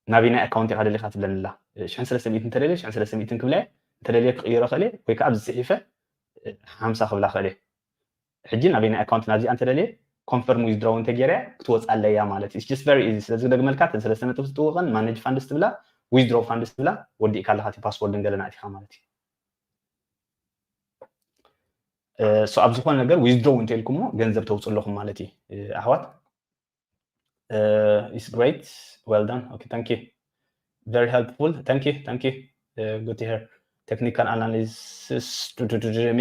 ናበየናይ ኣካውንት ኢኻ ደሊኻ ትብለኒ ኣላ። ሽሕን ሰለስተ ሚእትን እንተደልየ ሽሕን ሰለስተ ሚእትን ክብለ እየ፣ እንተደልየ ክቕይሮ ክእል እየ፣ ወይ ከዓ ኣብዚ ፅሒፈ ሓምሳ ክብላ ክእል እየ። ሕጂ ናበየናይ ኣካውንት ናብዚኣ እንተደልየ ኮንፈርም ዊዝድሮው እንተገይረ ክትወፅእ ኣለያ ማለት እዩ። It's just very easy። ስለዚ ክደግመልካ እተን ሰለስተ ነጥቢ ትጥውቕን ማኔጅ ፋንድስ ትብላ ዊዝድሮው ፋንድስ ትብላ ወዲእካ ኣለኻ እቲ ፓስወርድን ገለን ኣእቲኻ ማለት እዩ። So ኣብ ዝኾነ ነገር ዊዝድሮው እንተኢልኩሞ ገንዘብ ተውፅእ ኣለኹም ማለት እዩ ኣሕዋት። It's great, well done. Okay, thank you, very helpful. Thank you, thank you. Good to hear. Technical analysis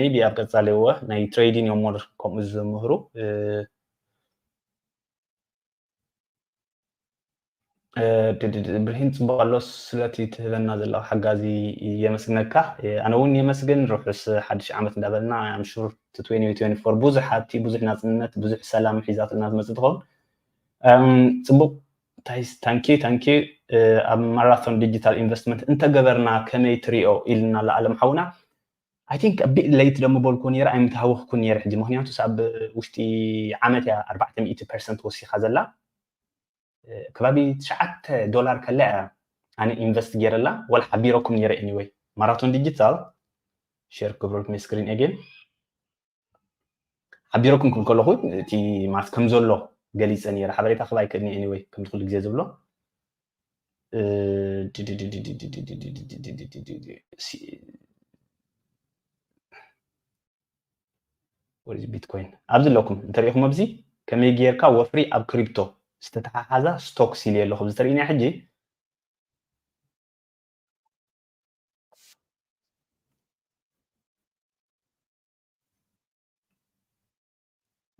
maybe ኣብ ቀፃሊ እወ ናይ ትሬዲንግ እዮም ሞር ከምኡ ዝምህሩ። ብርሂን ፅቡቅ ኣሎ ስለቲ ትህበና ዘለካ ሓጋዚ የመስግነካ። ኣነ እውን የመስግን። ርሑስ ሓድሽ ዓመት እንዳበልና I'm sure to twenty twenty-four ብዙሕ ሃብቲ ብዙሕ ናፅነት ብዙሕ ሰላም ሒዛትና ትመፅእ ትኸውን። ፅቡቅ ታንኪ ታንኪ። ኣብ ማራቶን ዲጂታል ኢንቨስትመንት እንተገበርና ከመይ ትሪኦ ኢልና ለኣለም ሓውና። I think a bit late ደሞ በልኩ ነይረ ኣይምተሃወኽኩ ነይረ ሕጂ ምክንያቱ ኣብ ውሽጢ ዓመት እያ ኣርባዕተ ሚእቲ ፐርሰንት ወሲኻ ዘላ። ከባቢ ትሽዓተ ዶላር ከላ እያ ኣነ ኢንቨስት ገይረላ ወላ ሓቢረኩም ነይረ። Anyway ማራቶን ዲጂታል ሼር ክብረልኩም ስክሪን ኤጌን ሓቢረኩም ክብል ከለኹ እቲ ማለት ከም ዘሎ ገሊፀ ነይረ ሓበሬታ ክብ ኣይክእልኒ። Anyway ከምዚ ኩሉ ግዜ ዝብሎ ቢትኮይን ኣብዚ ኣለኩም እንተሪኢኹም ኣብዚ ከመይ ጌርካ ወፍሪ ኣብ ክሪፕቶ ዝተተሓሓዛ ስቶክስ ኢለ ኣለኹ ዝተርእና ሕጂ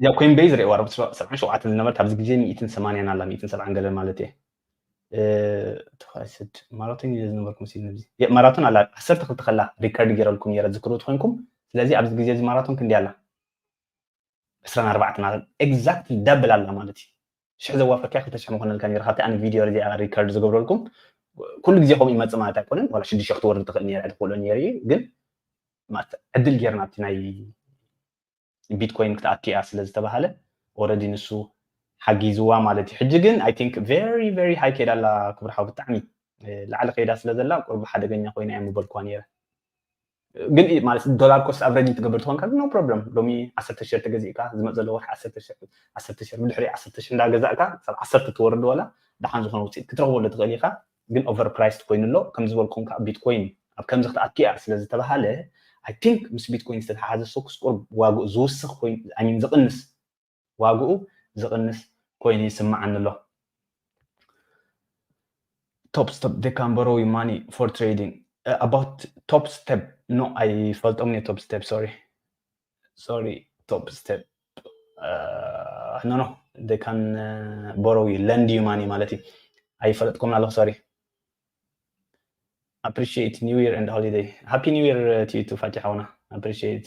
እዚኣ ኮይን ቤዝ ሪእዋ ሰብዓን ሸውዓተን ዝነበረት ኣብዚ ግዜ ሚእትን ሰማንያን ኣላ ሚእትን ሰብዓን ገለ ማለት እየ። ተኸስድ ማራቶን ኢለ ዝነበርኩ መሲል ነዚ ማራቶን ኣላ ዓሰርተ ክልተ ከላ ሪከርድ ገይረልኩም ነረ ዝክሩ ትኮንኩም። ስለዚ ኣብዚ ግዜ እዚ ማራቶን ክንዲ ኣላ ዕስራን ኣርባዕተን ኣላ ኤግዛክት ዳብል ኣላ ማለት እዩ። ሽሕ ዘዋፈርካ ክልተ ሽሕ መኮነልካ ነረ ካብቲ ኣነ ቪድዮ እዚኣ ሪከርድ ዝገብረልኩም ኩሉ ግዜ ከምኡ ይመፅእ ማለት ኣይኮነን። ዋላ ሽዱሽተ ክትወርድ ትኽእል ነረ ኣይትኽእሎ ነረ እዩ ግን ዕድል ጌርና ኣብቲ ናይ ቢትኮይን ክትኣቱ እያ ስለ ዝተባሃለ ኦረዲ ንሱ ሓጊዝዋ ማለት እዩ። ሕጂ ግን I think very very high ከይዳ ኣላ ክብርሓው ብጣዕሚ ላዕሊ ከይዳ ስለ ዘላ ቁርብ ሓደገኛ ኮይና እያ ምበልኩዋ ነይረ። ግን ማለት ዶላር ኮስት ኣቨሬጅ ትገብር ትኾንካ ግን no problem። ሎሚ ዓሰርተ ሸር ተገዚእካ ዝመፅ ዘሎ ወርሒ ዓሰርተ ሸር ብድሕሪ ዓሰርተ ሸር እንዳገዛእካ ሳብ ዓሰርተ ትወርድ ዋላ ደሓን ዝኾነ ውፅኢት ክትረኽበሉ ትኽእል ኢኻ። ግን ኦቨር ፕራይስድ ኮይኑ ኣሎ። ከም ዝበልኩም ከዓ ቢትኮይን ኣብ ከምዚ ክትኣትኪ እያ ስለ ዝተባሃለ I think ምስ ቢትኮይን ዝተተሓሓዘ ስቶክስ ቁርብ ዋግኡ ዝውስኽ ኮይኑ I mean ዝቕንስ ዋግኡ ዝቕንስ ኮይኑ ይስምዓኒ ኣሎ። Top step they can borrow you money for trading. Uh, about top step, no, I felt only top step. Sorry, sorry, top step. Uh, no, no, they can uh, borrow you, lend you money ማለት እዩ። ኣይፈለጥኩም ኣለኹ። Sorry. Appreciate New Year and holiday. Happy New Year uh, to you too, ፋቲ ሓውና። Appreciate.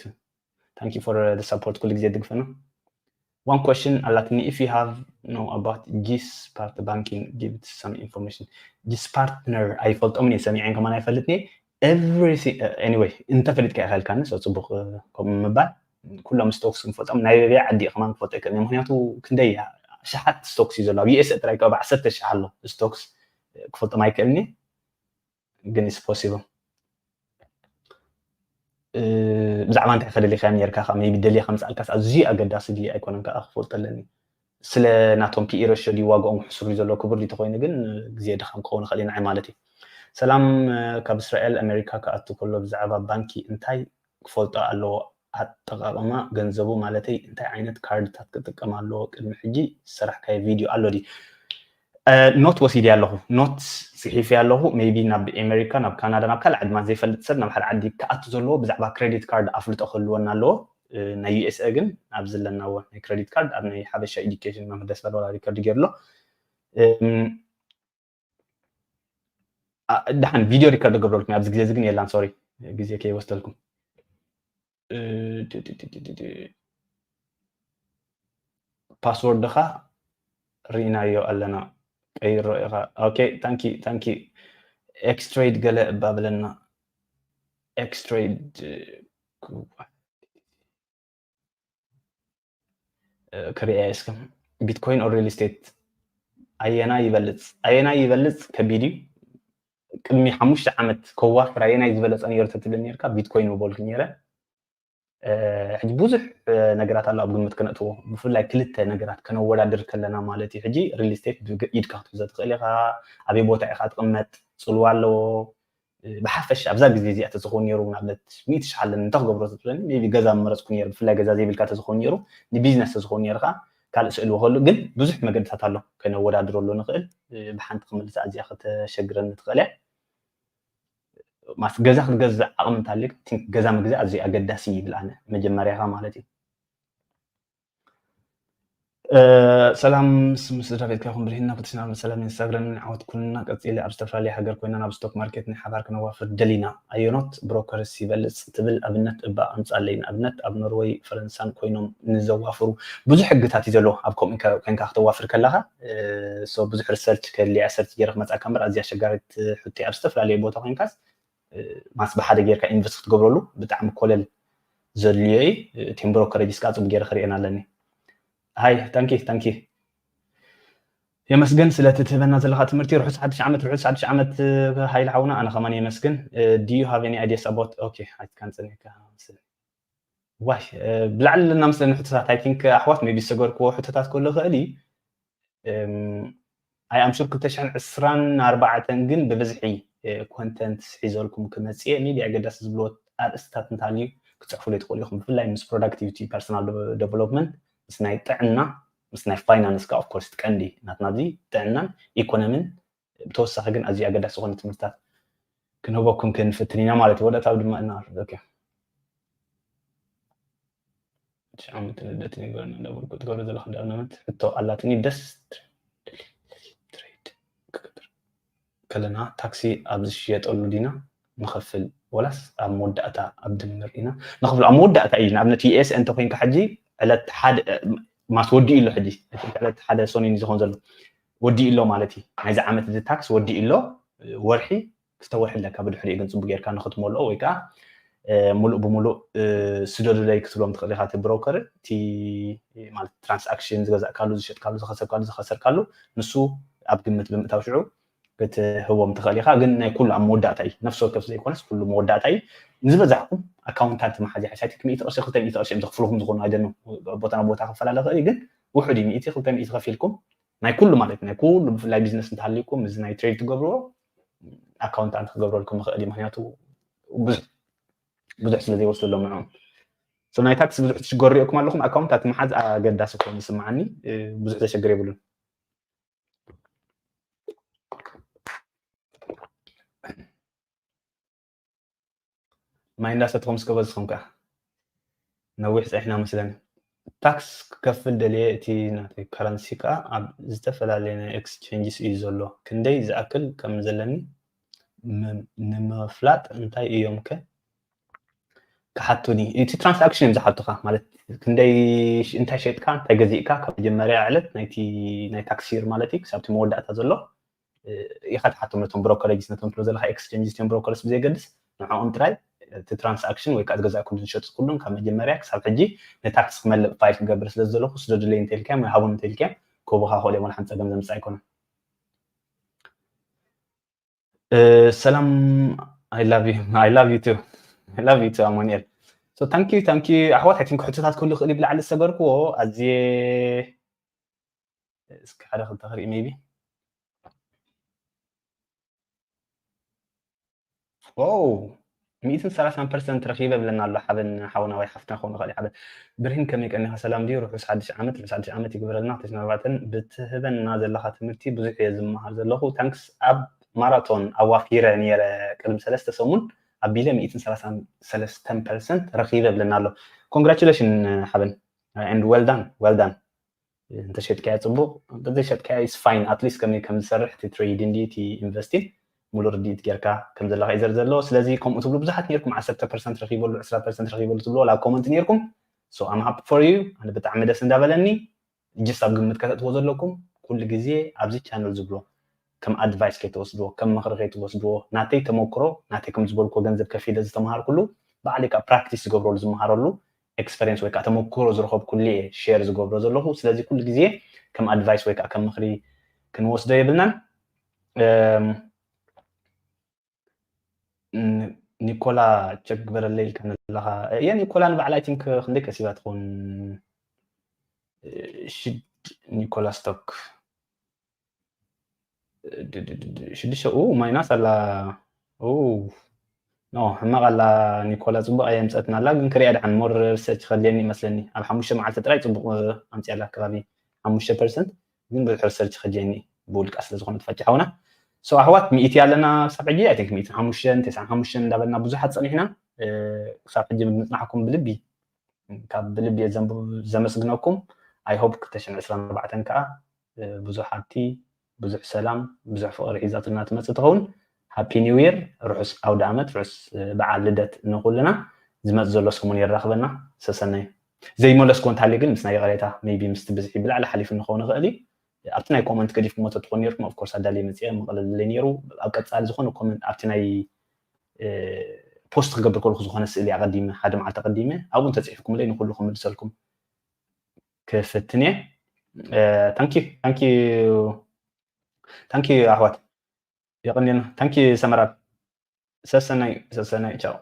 Thank you for uh, the support. ኩሉ ግዜ ደግፈና። One question ኣላትኒ, if you have know about ጊስ ፓርት ባንኪንግ give some information. ጊስ ፓርትነር ኣይፈልጦም እየ፣ ሰሚዐን ከማን ኣይፈልጥኒ። Everything uh, anyway እንተፈሊጥካ ይኸልካኒ ሰው ፅቡቅ uh, ከምኡ ምባል። ኩሎም ስቶክስ ክንፈልጦም ናይ በበይ ዓዲ ከማን ክፈልጦ ይክእል፣ ምክንያቱ ክንደይ ሸሓት ስቶክስ እዩ ዘሎ ኣብ ዩኤስ ጥራይ ካብ ዓሰርተ ሸሕ ኣሎ ስቶክስ ክፈልጦም ኣይክእልኒ። ግን is possible። ብዛዕባ እንታይ ከደሊካ ነርካ ከ ቢ ደሊካ ምፅኣልካስ ኣዝዩ ኣገዳሲ ድዩ ኣይኮነን ከዓ ክፈልጦ ኣለኒ። ስለ ናቶም ፒኢ ረሾ ድዩ ዋግኦም ሕሱር ድዩ ዘሎ ክቡር ድዩ ተኮይኑ ግን ግዜ ድኻም ክኸውን ይኽእል እዩ ንዓይ ማለት እዩ። ሰላም ካብ እስራኤል ኣሜሪካ ክኣቱ ከሎ ብዛዕባ ባንኪ እንታይ ክፈልጦ ኣለዎ? ኣጠቃቅማ ገንዘቡ ማለተይ እንታይ ዓይነት ካርድታት ክጥቀም ኣለዎ? ቅድሚ ሕጂ ዝሰራሕካዮ ቪድዮ ኣሎ ድዩ? ኖት ወሲደ ኣለኹ፣ ኖት ፅሒፈ ኣለኹ። ሜቢ ናብ ኤሜሪካ፣ ናብ ካናዳ፣ ናብ ካልእ ዓዲ ማለት ዘይፈልጥ ሰብ ናብ ሓደ ዓዲ ክኣቱ ዘለዎ ብዛዕባ ክሬዲት ካርድ ኣፍልጦ ክህልወና ኣለዎ። ናይ ዩኤስኤ ግን ኣብዚ ኣለናዎ ናይ ክሬዲት ካርድ ኣብ ናይ ሓበሻ ኤዱኬሽን መምህር ደስ በለ ወላ ሪከርድ ገይርሎ። ደሓን ቪድዮ ሪከርድ ገብረልኩም ኣብዚ ግዜ እዚ ግን የላን። ሶሪ ግዜ ከይወስደልኩም። ፓስወርድኻ ርኢናዮ ኣለና ቀይሮ ኢኻ። ኦኬ ታንኪ ታንኪ። ኤክስትሬድ ገለ እባ ብለና። ኤክስትሬድ ክሪኤ እስከ። ቢትኮይን ኦር ሪል ስቴት ኣየናይ ይበልፅ? ኣየናይ ይበልፅ ከቢድ እዩ። ቅድሚ ሓሙሽተ ዓመት ከዋፍር ኣየናይ ዝበለፀ ነይሩ ተትብል ነርካ ቢትኮይን ምበልኩ ነይረ። ሕጂ ብዙሕ ነገራት ኣሎ ኣብ ግምት ከነእትዎ፣ ብፍላይ ክልተ ነገራት ከነወዳድር ከለና ማለት እዩ። ሕጂ ሪል ስቴት ኢድካ ክትሕዞ ትኽእል ኢኻ፣ ኣበይ ቦታ ኢኻ ትቕመጥ፣ ፅልዋ ኣለዎ። ብሓፈሻ ኣብዛ ግዜ እዚኣ ተዝኸውን ነይሩ ንኣብነት ሚእቲ ሽሕ ኣለኒ እንታይ ክገብሮ ትብለኒ ቢ ገዛ መረፅኩ ነይሩ። ብፍላይ ገዛ ዘይብልካ ተዝኸውን ነይሩ ንቢዝነስ ተዝኸውን ነይሩ ከዓ ካልእ ስእሊ ወኸሉ ግን ብዙሕ መገድታት ኣሎ ከነወዳድረሉ ንኽእል። ብሓንቲ ክምልሳ ኣዚኣ ከተሸግረኒ ትኽእል እያ። ማስ ገዛ ክትገዝእ ዓቕሚ እንተሃልዩካ ቲንክ ገዛ ምግዛእ ኣዝዩ ኣገዳሲ ይብል ኣነ መጀመርያኻ ማለት እዩ። ሰላም ምስ ስድራ ቤትካ ይኹን ብልሂና ክትሽና ሰላም ይንሳግረን ዓወት ኩልና ቀፂለ ኣብ ዝተፈላለየ ሃገር ኮይና ናብ ስቶክ ማርኬት ናይ ሓባር ክነዋፍር ደሊና ኣየኖት ብሮከርስ ይበልፅ ትብል ኣብነት እባ ኣምፃለይ ንኣብነት ኣብ ኖርወይ ፈረንሳን ኮይኖም ንዘዋፍሩ ብዙሕ ሕግታት እዩ ዘለዎ ኣብ ከምኡ ኮይንካ ክተዋፍር ከለካ ብዙሕ ሪሰርች ከድልያ ሰርች ገይረ ክመፃካ እምበር ኣዝያ ኣሸጋሪት ሕቶ ኣብ ዝተፈላለየ ቦታ ኮይንካስ ማስ ብሓደ ጌርካ ኢንቨስት ክትገብረሉ ብጣዕሚ ኮለል ዘድልዮ እዩ። ቲም ብሮከረጅስ ከዓ ፅቡቅ ገይረ ክርእየን ኣለኒ። ሃይ ታንኪ ታንኪ የመስገን ስለቲ ትህበና ዘለካ ትምህርቲ። ርሑስ ሓድሽ ዓመት ርሑስ ሓድሽ ዓመት። ሃይል ሓውና ኣነ ከማን የመስግን። Do you have any ideas about okay ኣይትካን ፀኒሕካ መስለኒ ዋይ ብላዕሊ ኣለና መስለኒ ሕቶታት። I think ኣሕዋት maybe ዝሰገርክዎ ሕቶታት ክህሉ ይኽእል እዩ። I am sure ክልተ ሽሕን ዕስራን ኣርባዕተን ግን ብብዝሒ ኮንተንት ሒዘልኩም ክመፅእ እየ። maybe ኣገዳሲ ዝብልዎ ኣርእስትታት እንተሃልዩ ክትፅሕፉለይ ትኽእሉ ኢኹም። ብፍላይ ምስ ፕሮዳክቲቪቲ ፐርሰናል ዴቨሎፕመንት ምስ ናይ ጥዕና ምስ ናይ ፋይናንስ ከዓ ኦፍኮርስ እቲ ቀንዲ ናትና እዚ ጥዕናን ኢኮኖሚን ብተወሳኺ ግን ኣዝዩ ኣገዳሲ ዝኾነ ትምህርትታት ክንህበኩም ክንፍትን ኢና ማለት እዩ። ወደታዊ ድማ እናኣርግ ኦኬ። ዓመት ልደት ንግበረና እንዳበልኩ ትገብረ ዘለኹ እንዳ ኣብነት ሕቶ ኣላትኒ ደስ ትሬድ ክገብር ከለና ታክሲ ኣብ ዝሽየጠሉ ዲና ንኸፍል ወላስ ኣብ መወዳእታ ኣብ ድምር ኢና ንኸፍል? ኣብ መወዳእታ እዩ። ንኣብነት ዩኤስ እንተ ኮይንካ ሕጂ ዕለት ሓደ ማስ ወዲኡ ኣሎ ሕጂ ዕለት ሓደ ሰኑይ ዝኸውን ዘሎ ወዲኡ ኣሎ ማለት እዩ። ናይዚ ዓመት እዚ ታክስ ወዲኡ ኣሎ ወርሒ ክስተወርሒ ኣለካ ብድሕሪኡ ግን ፅቡቅ ጌርካ ንክትመልኦ ወይ ከዓ ሙሉእ ብሙሉእ ስደዱለይ ክትብሎም ትኽእል ኢኻ እቲ ብሮከር እቲ ማለት ትራንስኣክሽን ዝገዛእካሉ ዝሸጥካሉ ዝኸሰብካሉ ዝኸሰርካሉ ንሱ ኣብ ግምት ብምእታው ሽዑ ክትህቦም ትኽእል ኢኻ። ግን ናይ ኩሉ ኣብ መወዳእታ እዩ፣ ነፍሲ ወከፍ ዘይኮነስ ኩሉ መወዳእታ እዩ። ንዝበዛሕኩም ኣካውንታንት መሓዚ ሓይሳይት ሚእቲ ቅርሺ ክልተ ሚእቲ ቅርሺ እዮም ዘኽፍልኹም ዝኾኑ ኣይደኑ፣ ቦታ ናብ ቦታ ክፈላለ ይኽእል እዩ። ግን ውሑድ እዩ፣ ሚእቲ ክልተ ሚእቲ ከፊልኩም ናይ ኩሉ ማለት እዩ፣ ናይ ኩሉ ብፍላይ ቢዝነስ እንተሃልዩኩም እዚ ናይ ትሬድ ትገብርዎ ኣካውንታንት ክገብረልኩም ይኽእል እዩ። ምክንያቱ ብዙሕ ብዙሕ ስለ ዘይወስደሎም ንዕኦም። So ናይ ታክስ ብዙሕ ትሽገሩ ሪእኩም ኣለኹም። ኣካውንታት ምሓዝ ኣገዳሲ ኮይኑ ይስምዓኒ። ብዙሕ ዘሸግር የብሉን። ማይ እንዳሰትኹም እስከ በዝኹም ከኣ ነዊሕ ጸኒሕና መስለኒ። ታክስ ክከፍል ደልየ፣ እቲ ናተይ ከረንሲ ከኣ ኣብ ዝተፈላለየ ናይ ኤክስቼንጅስ እዩ ዘሎ። ክንደይ ዝኣክል ከም ዘለኒ ም- ንምፍላጥ እንታይ እዮም ከ ክሓቱኒ? እቲ ትራንሳክሽን እዮም ዝሓቱኻ፣ ማለት ክንደይ ሽ- እንታይ ሸጥካ እንታይ ገዚእካ ካብ መጀመርያ ዕለት ናይቲ ናይ ታክስ ይር ማለት እዩ ክሳብ እቲ መወዳእታ ዘሎ እ፣ ኢኻ ትሓቶም ነቶም ብሮከሬጅስ ነቶም ትብሎ ዘለካ ኤክስቼንጅስ ቲም ብሮከርስ ብዘይገድስ ንዕኦም ጥራይ እቲ ትራንሳክሽን ወይ ከዓ ዝገዛእኩም ዝሸጥኩሉን ካብ መጀመርያ ክሳብ ሕጂ ንታክስ ክመልእ ፋይል ክገብር ስለ ዘለኹ ስደዱለይ እንተልካዮም ወይ ሃቡን እንተልካዮም ክህቡኻ ክእሉ እዮም፣ ሓንቲ ፀገም ዘምፅእ ኣይኮነን። ሰላም I love you I love you too I love you too ኣማኑኤል። So thank you thank you ኣሕዋት። I think ሕቶታት ክህሉ ይኽእል እዩ ብላዕሊ ዝሰገርክዎ ኣዝየ እስኪ ሓደ ክልተ ክርኢ maybe ው ሚእትን ሰላሳን ፐርሰንት ረኺበ ብለና ኣሎ ሓበን ሓውና ወይ ሓፍትና ክኸውን ይኽእል እዩ። ሓበን ብርሂን ከመይ ቀኒኻ? ሰላም ድዩ? ርሑስ ሓድሽ ዓመት። ርሑስ ሓድሽ ዓመት ይግበረልና። ክልተ ሽሕን ኣርባዕተን ብትህበና ዘለኻ ትምህርቲ ብዙሕ እየ ዝመሃር ዘለኹ። ታንክስ ኣብ ማራቶን ኣዋፊረ ነይረ ቅድሚ ሰለስተ ሰሙን ኣቢለ ሚእትን ሰላሳን ሰለስተን ፐርሰንት ረኺበ ብለና ኣሎ። Congratulation ሓበን and well done well done። እንተሸጥካያ ፅቡቕ፣ እንተዘይሸጥካያ is fine at least ከመይ ከም ዝሰርሕ እቲ ትሬዲንግ ድዩ እቲ ኢንቨስቲንግ ሙሉእ ርድኢት ጌርካ ከም ዘለካ እዩ ዘርኢ ዘሎ። ስለዚ ከምኡ ትብሉ ብዙሓት ኔርኩም ዓሰርተ ፐርሰንት ረኺበሉ ዕስራ ፐርሰንት ረኺበሉ ትብሉ ዋላ ኣብ ኮመንት ኔርኩም። So I'm happy for you። ኣነ ብጣዕሚ ደስ እንዳበለኒ just ኣብ ግምት ከተእትዎ ዘለኩም ኩሉ ግዜ ኣብዚ ቻነል ዝብሎ ከም ኣድቫይስ ከይትወስድዎ ከም ምኽሪ ከይትወስድዎ ናተይ ተመክሮ ናተይ ከም ዝበልኩዎ ገንዘብ ከፊለ ዝተምሃርኩሉ ባዕለይ ከዓ ፕራክቲስ ዝገብረሉ ዝምሃረሉ ኤክስፐሪንስ ወይ ከዓ ተመክሮ ዝረኸብኩሉ እየ ሼር ዝገብሮ ዘለኹ። ስለዚ ኩሉ ግዜ ከም ኣድቫይስ ወይ ከዓ ከም ምኽሪ ክንወስዶ የብልናን። ኒኮላ ቸክ ግበረለይ ኢልካ ኣለኻ። እየ ኒኮላ ንባዕላ I think ክንደይ ከሲባ ትኸውን? ሽድ ኒኮላ ስቶክ ሽዱሽተ ማይናስ ኣላ። ኖ ሕማቕ ኣላ ኒኮላ፣ ፅቡቕ ኣየምፀትና ኣላ ግን ክሪኣ ደሓን ሞር ሪሰርች ከድልየኒ ይመስለኒ። ኣብ ሓሙሽተ መዓልቲ ጥራይ ፅቡቕ ኣምፅኣላ ከባቢ ሓሙሽተ ፐርሰንት ግን ብዙሕ ሪሰርች ከድልየኒ ብውልቃ ስለ ዝኾነ ተፋጭ ሓውና። So ኣሕዋት ሚእቲ ኣለና ክሳብ ሕጂ I think ሚእትን ሓሙሽተን ተስዓን ሓሙሽተን እንዳበልና ብዙሓት ፀኒሕና ክሳብ ሕጂ ምፅናሕኩም ብልቢ ካብ ብልቢ እየ ዘመስግነኩም። I hope ክልተ ሽሕን ዕስራን ኣርባዕተን ከዓ ብዙሕ ሃብቲ ብዙሕ ሰላም ብዙሕ ፍቕሪ ሒዛትና ትመፅእ ትኸውን። ሃፒ ኒው ይር፣ ርሑስ ኣውደ ዓመት፣ ርሑስ በዓል ልደት ንኹልና። ዝመፅ ዘሎ ሰሙን የራኽበና። ሰሰናይ። ዘይመለስኩ እንተሃልየ ግን ምስ ናይ ይቕሬታ maybe ምስቲ ብዝሒ ብላዕሊ ሓሊፉ ንኸውን ይኽእል እዩ። ኣብቲ ናይ ኮመንት ገዲፍኩሞ ተትኾኑ ነርኩም of course ኣዳልየ መፅየ መቐለለይ ነይሩ። ኣብ ቀፃሊ ዝኾነ ኮመንት ኣብቲ ናይ ፖስት ክገብር ከለኩ ዝኾነ ስእሊ ኣቐዲመ ሓደ መዓልቲ ኣቐዲመ ኣብኡ እንተፅሒፍኩምለይ ንኩሉ ክምልሰልኩም ክፍትን እየ። Thank you thank you thank you ኣሕዋት የቐንየልና። Thank you ሰመራብ። ሰሰናይ ሰሰናይ ቻው።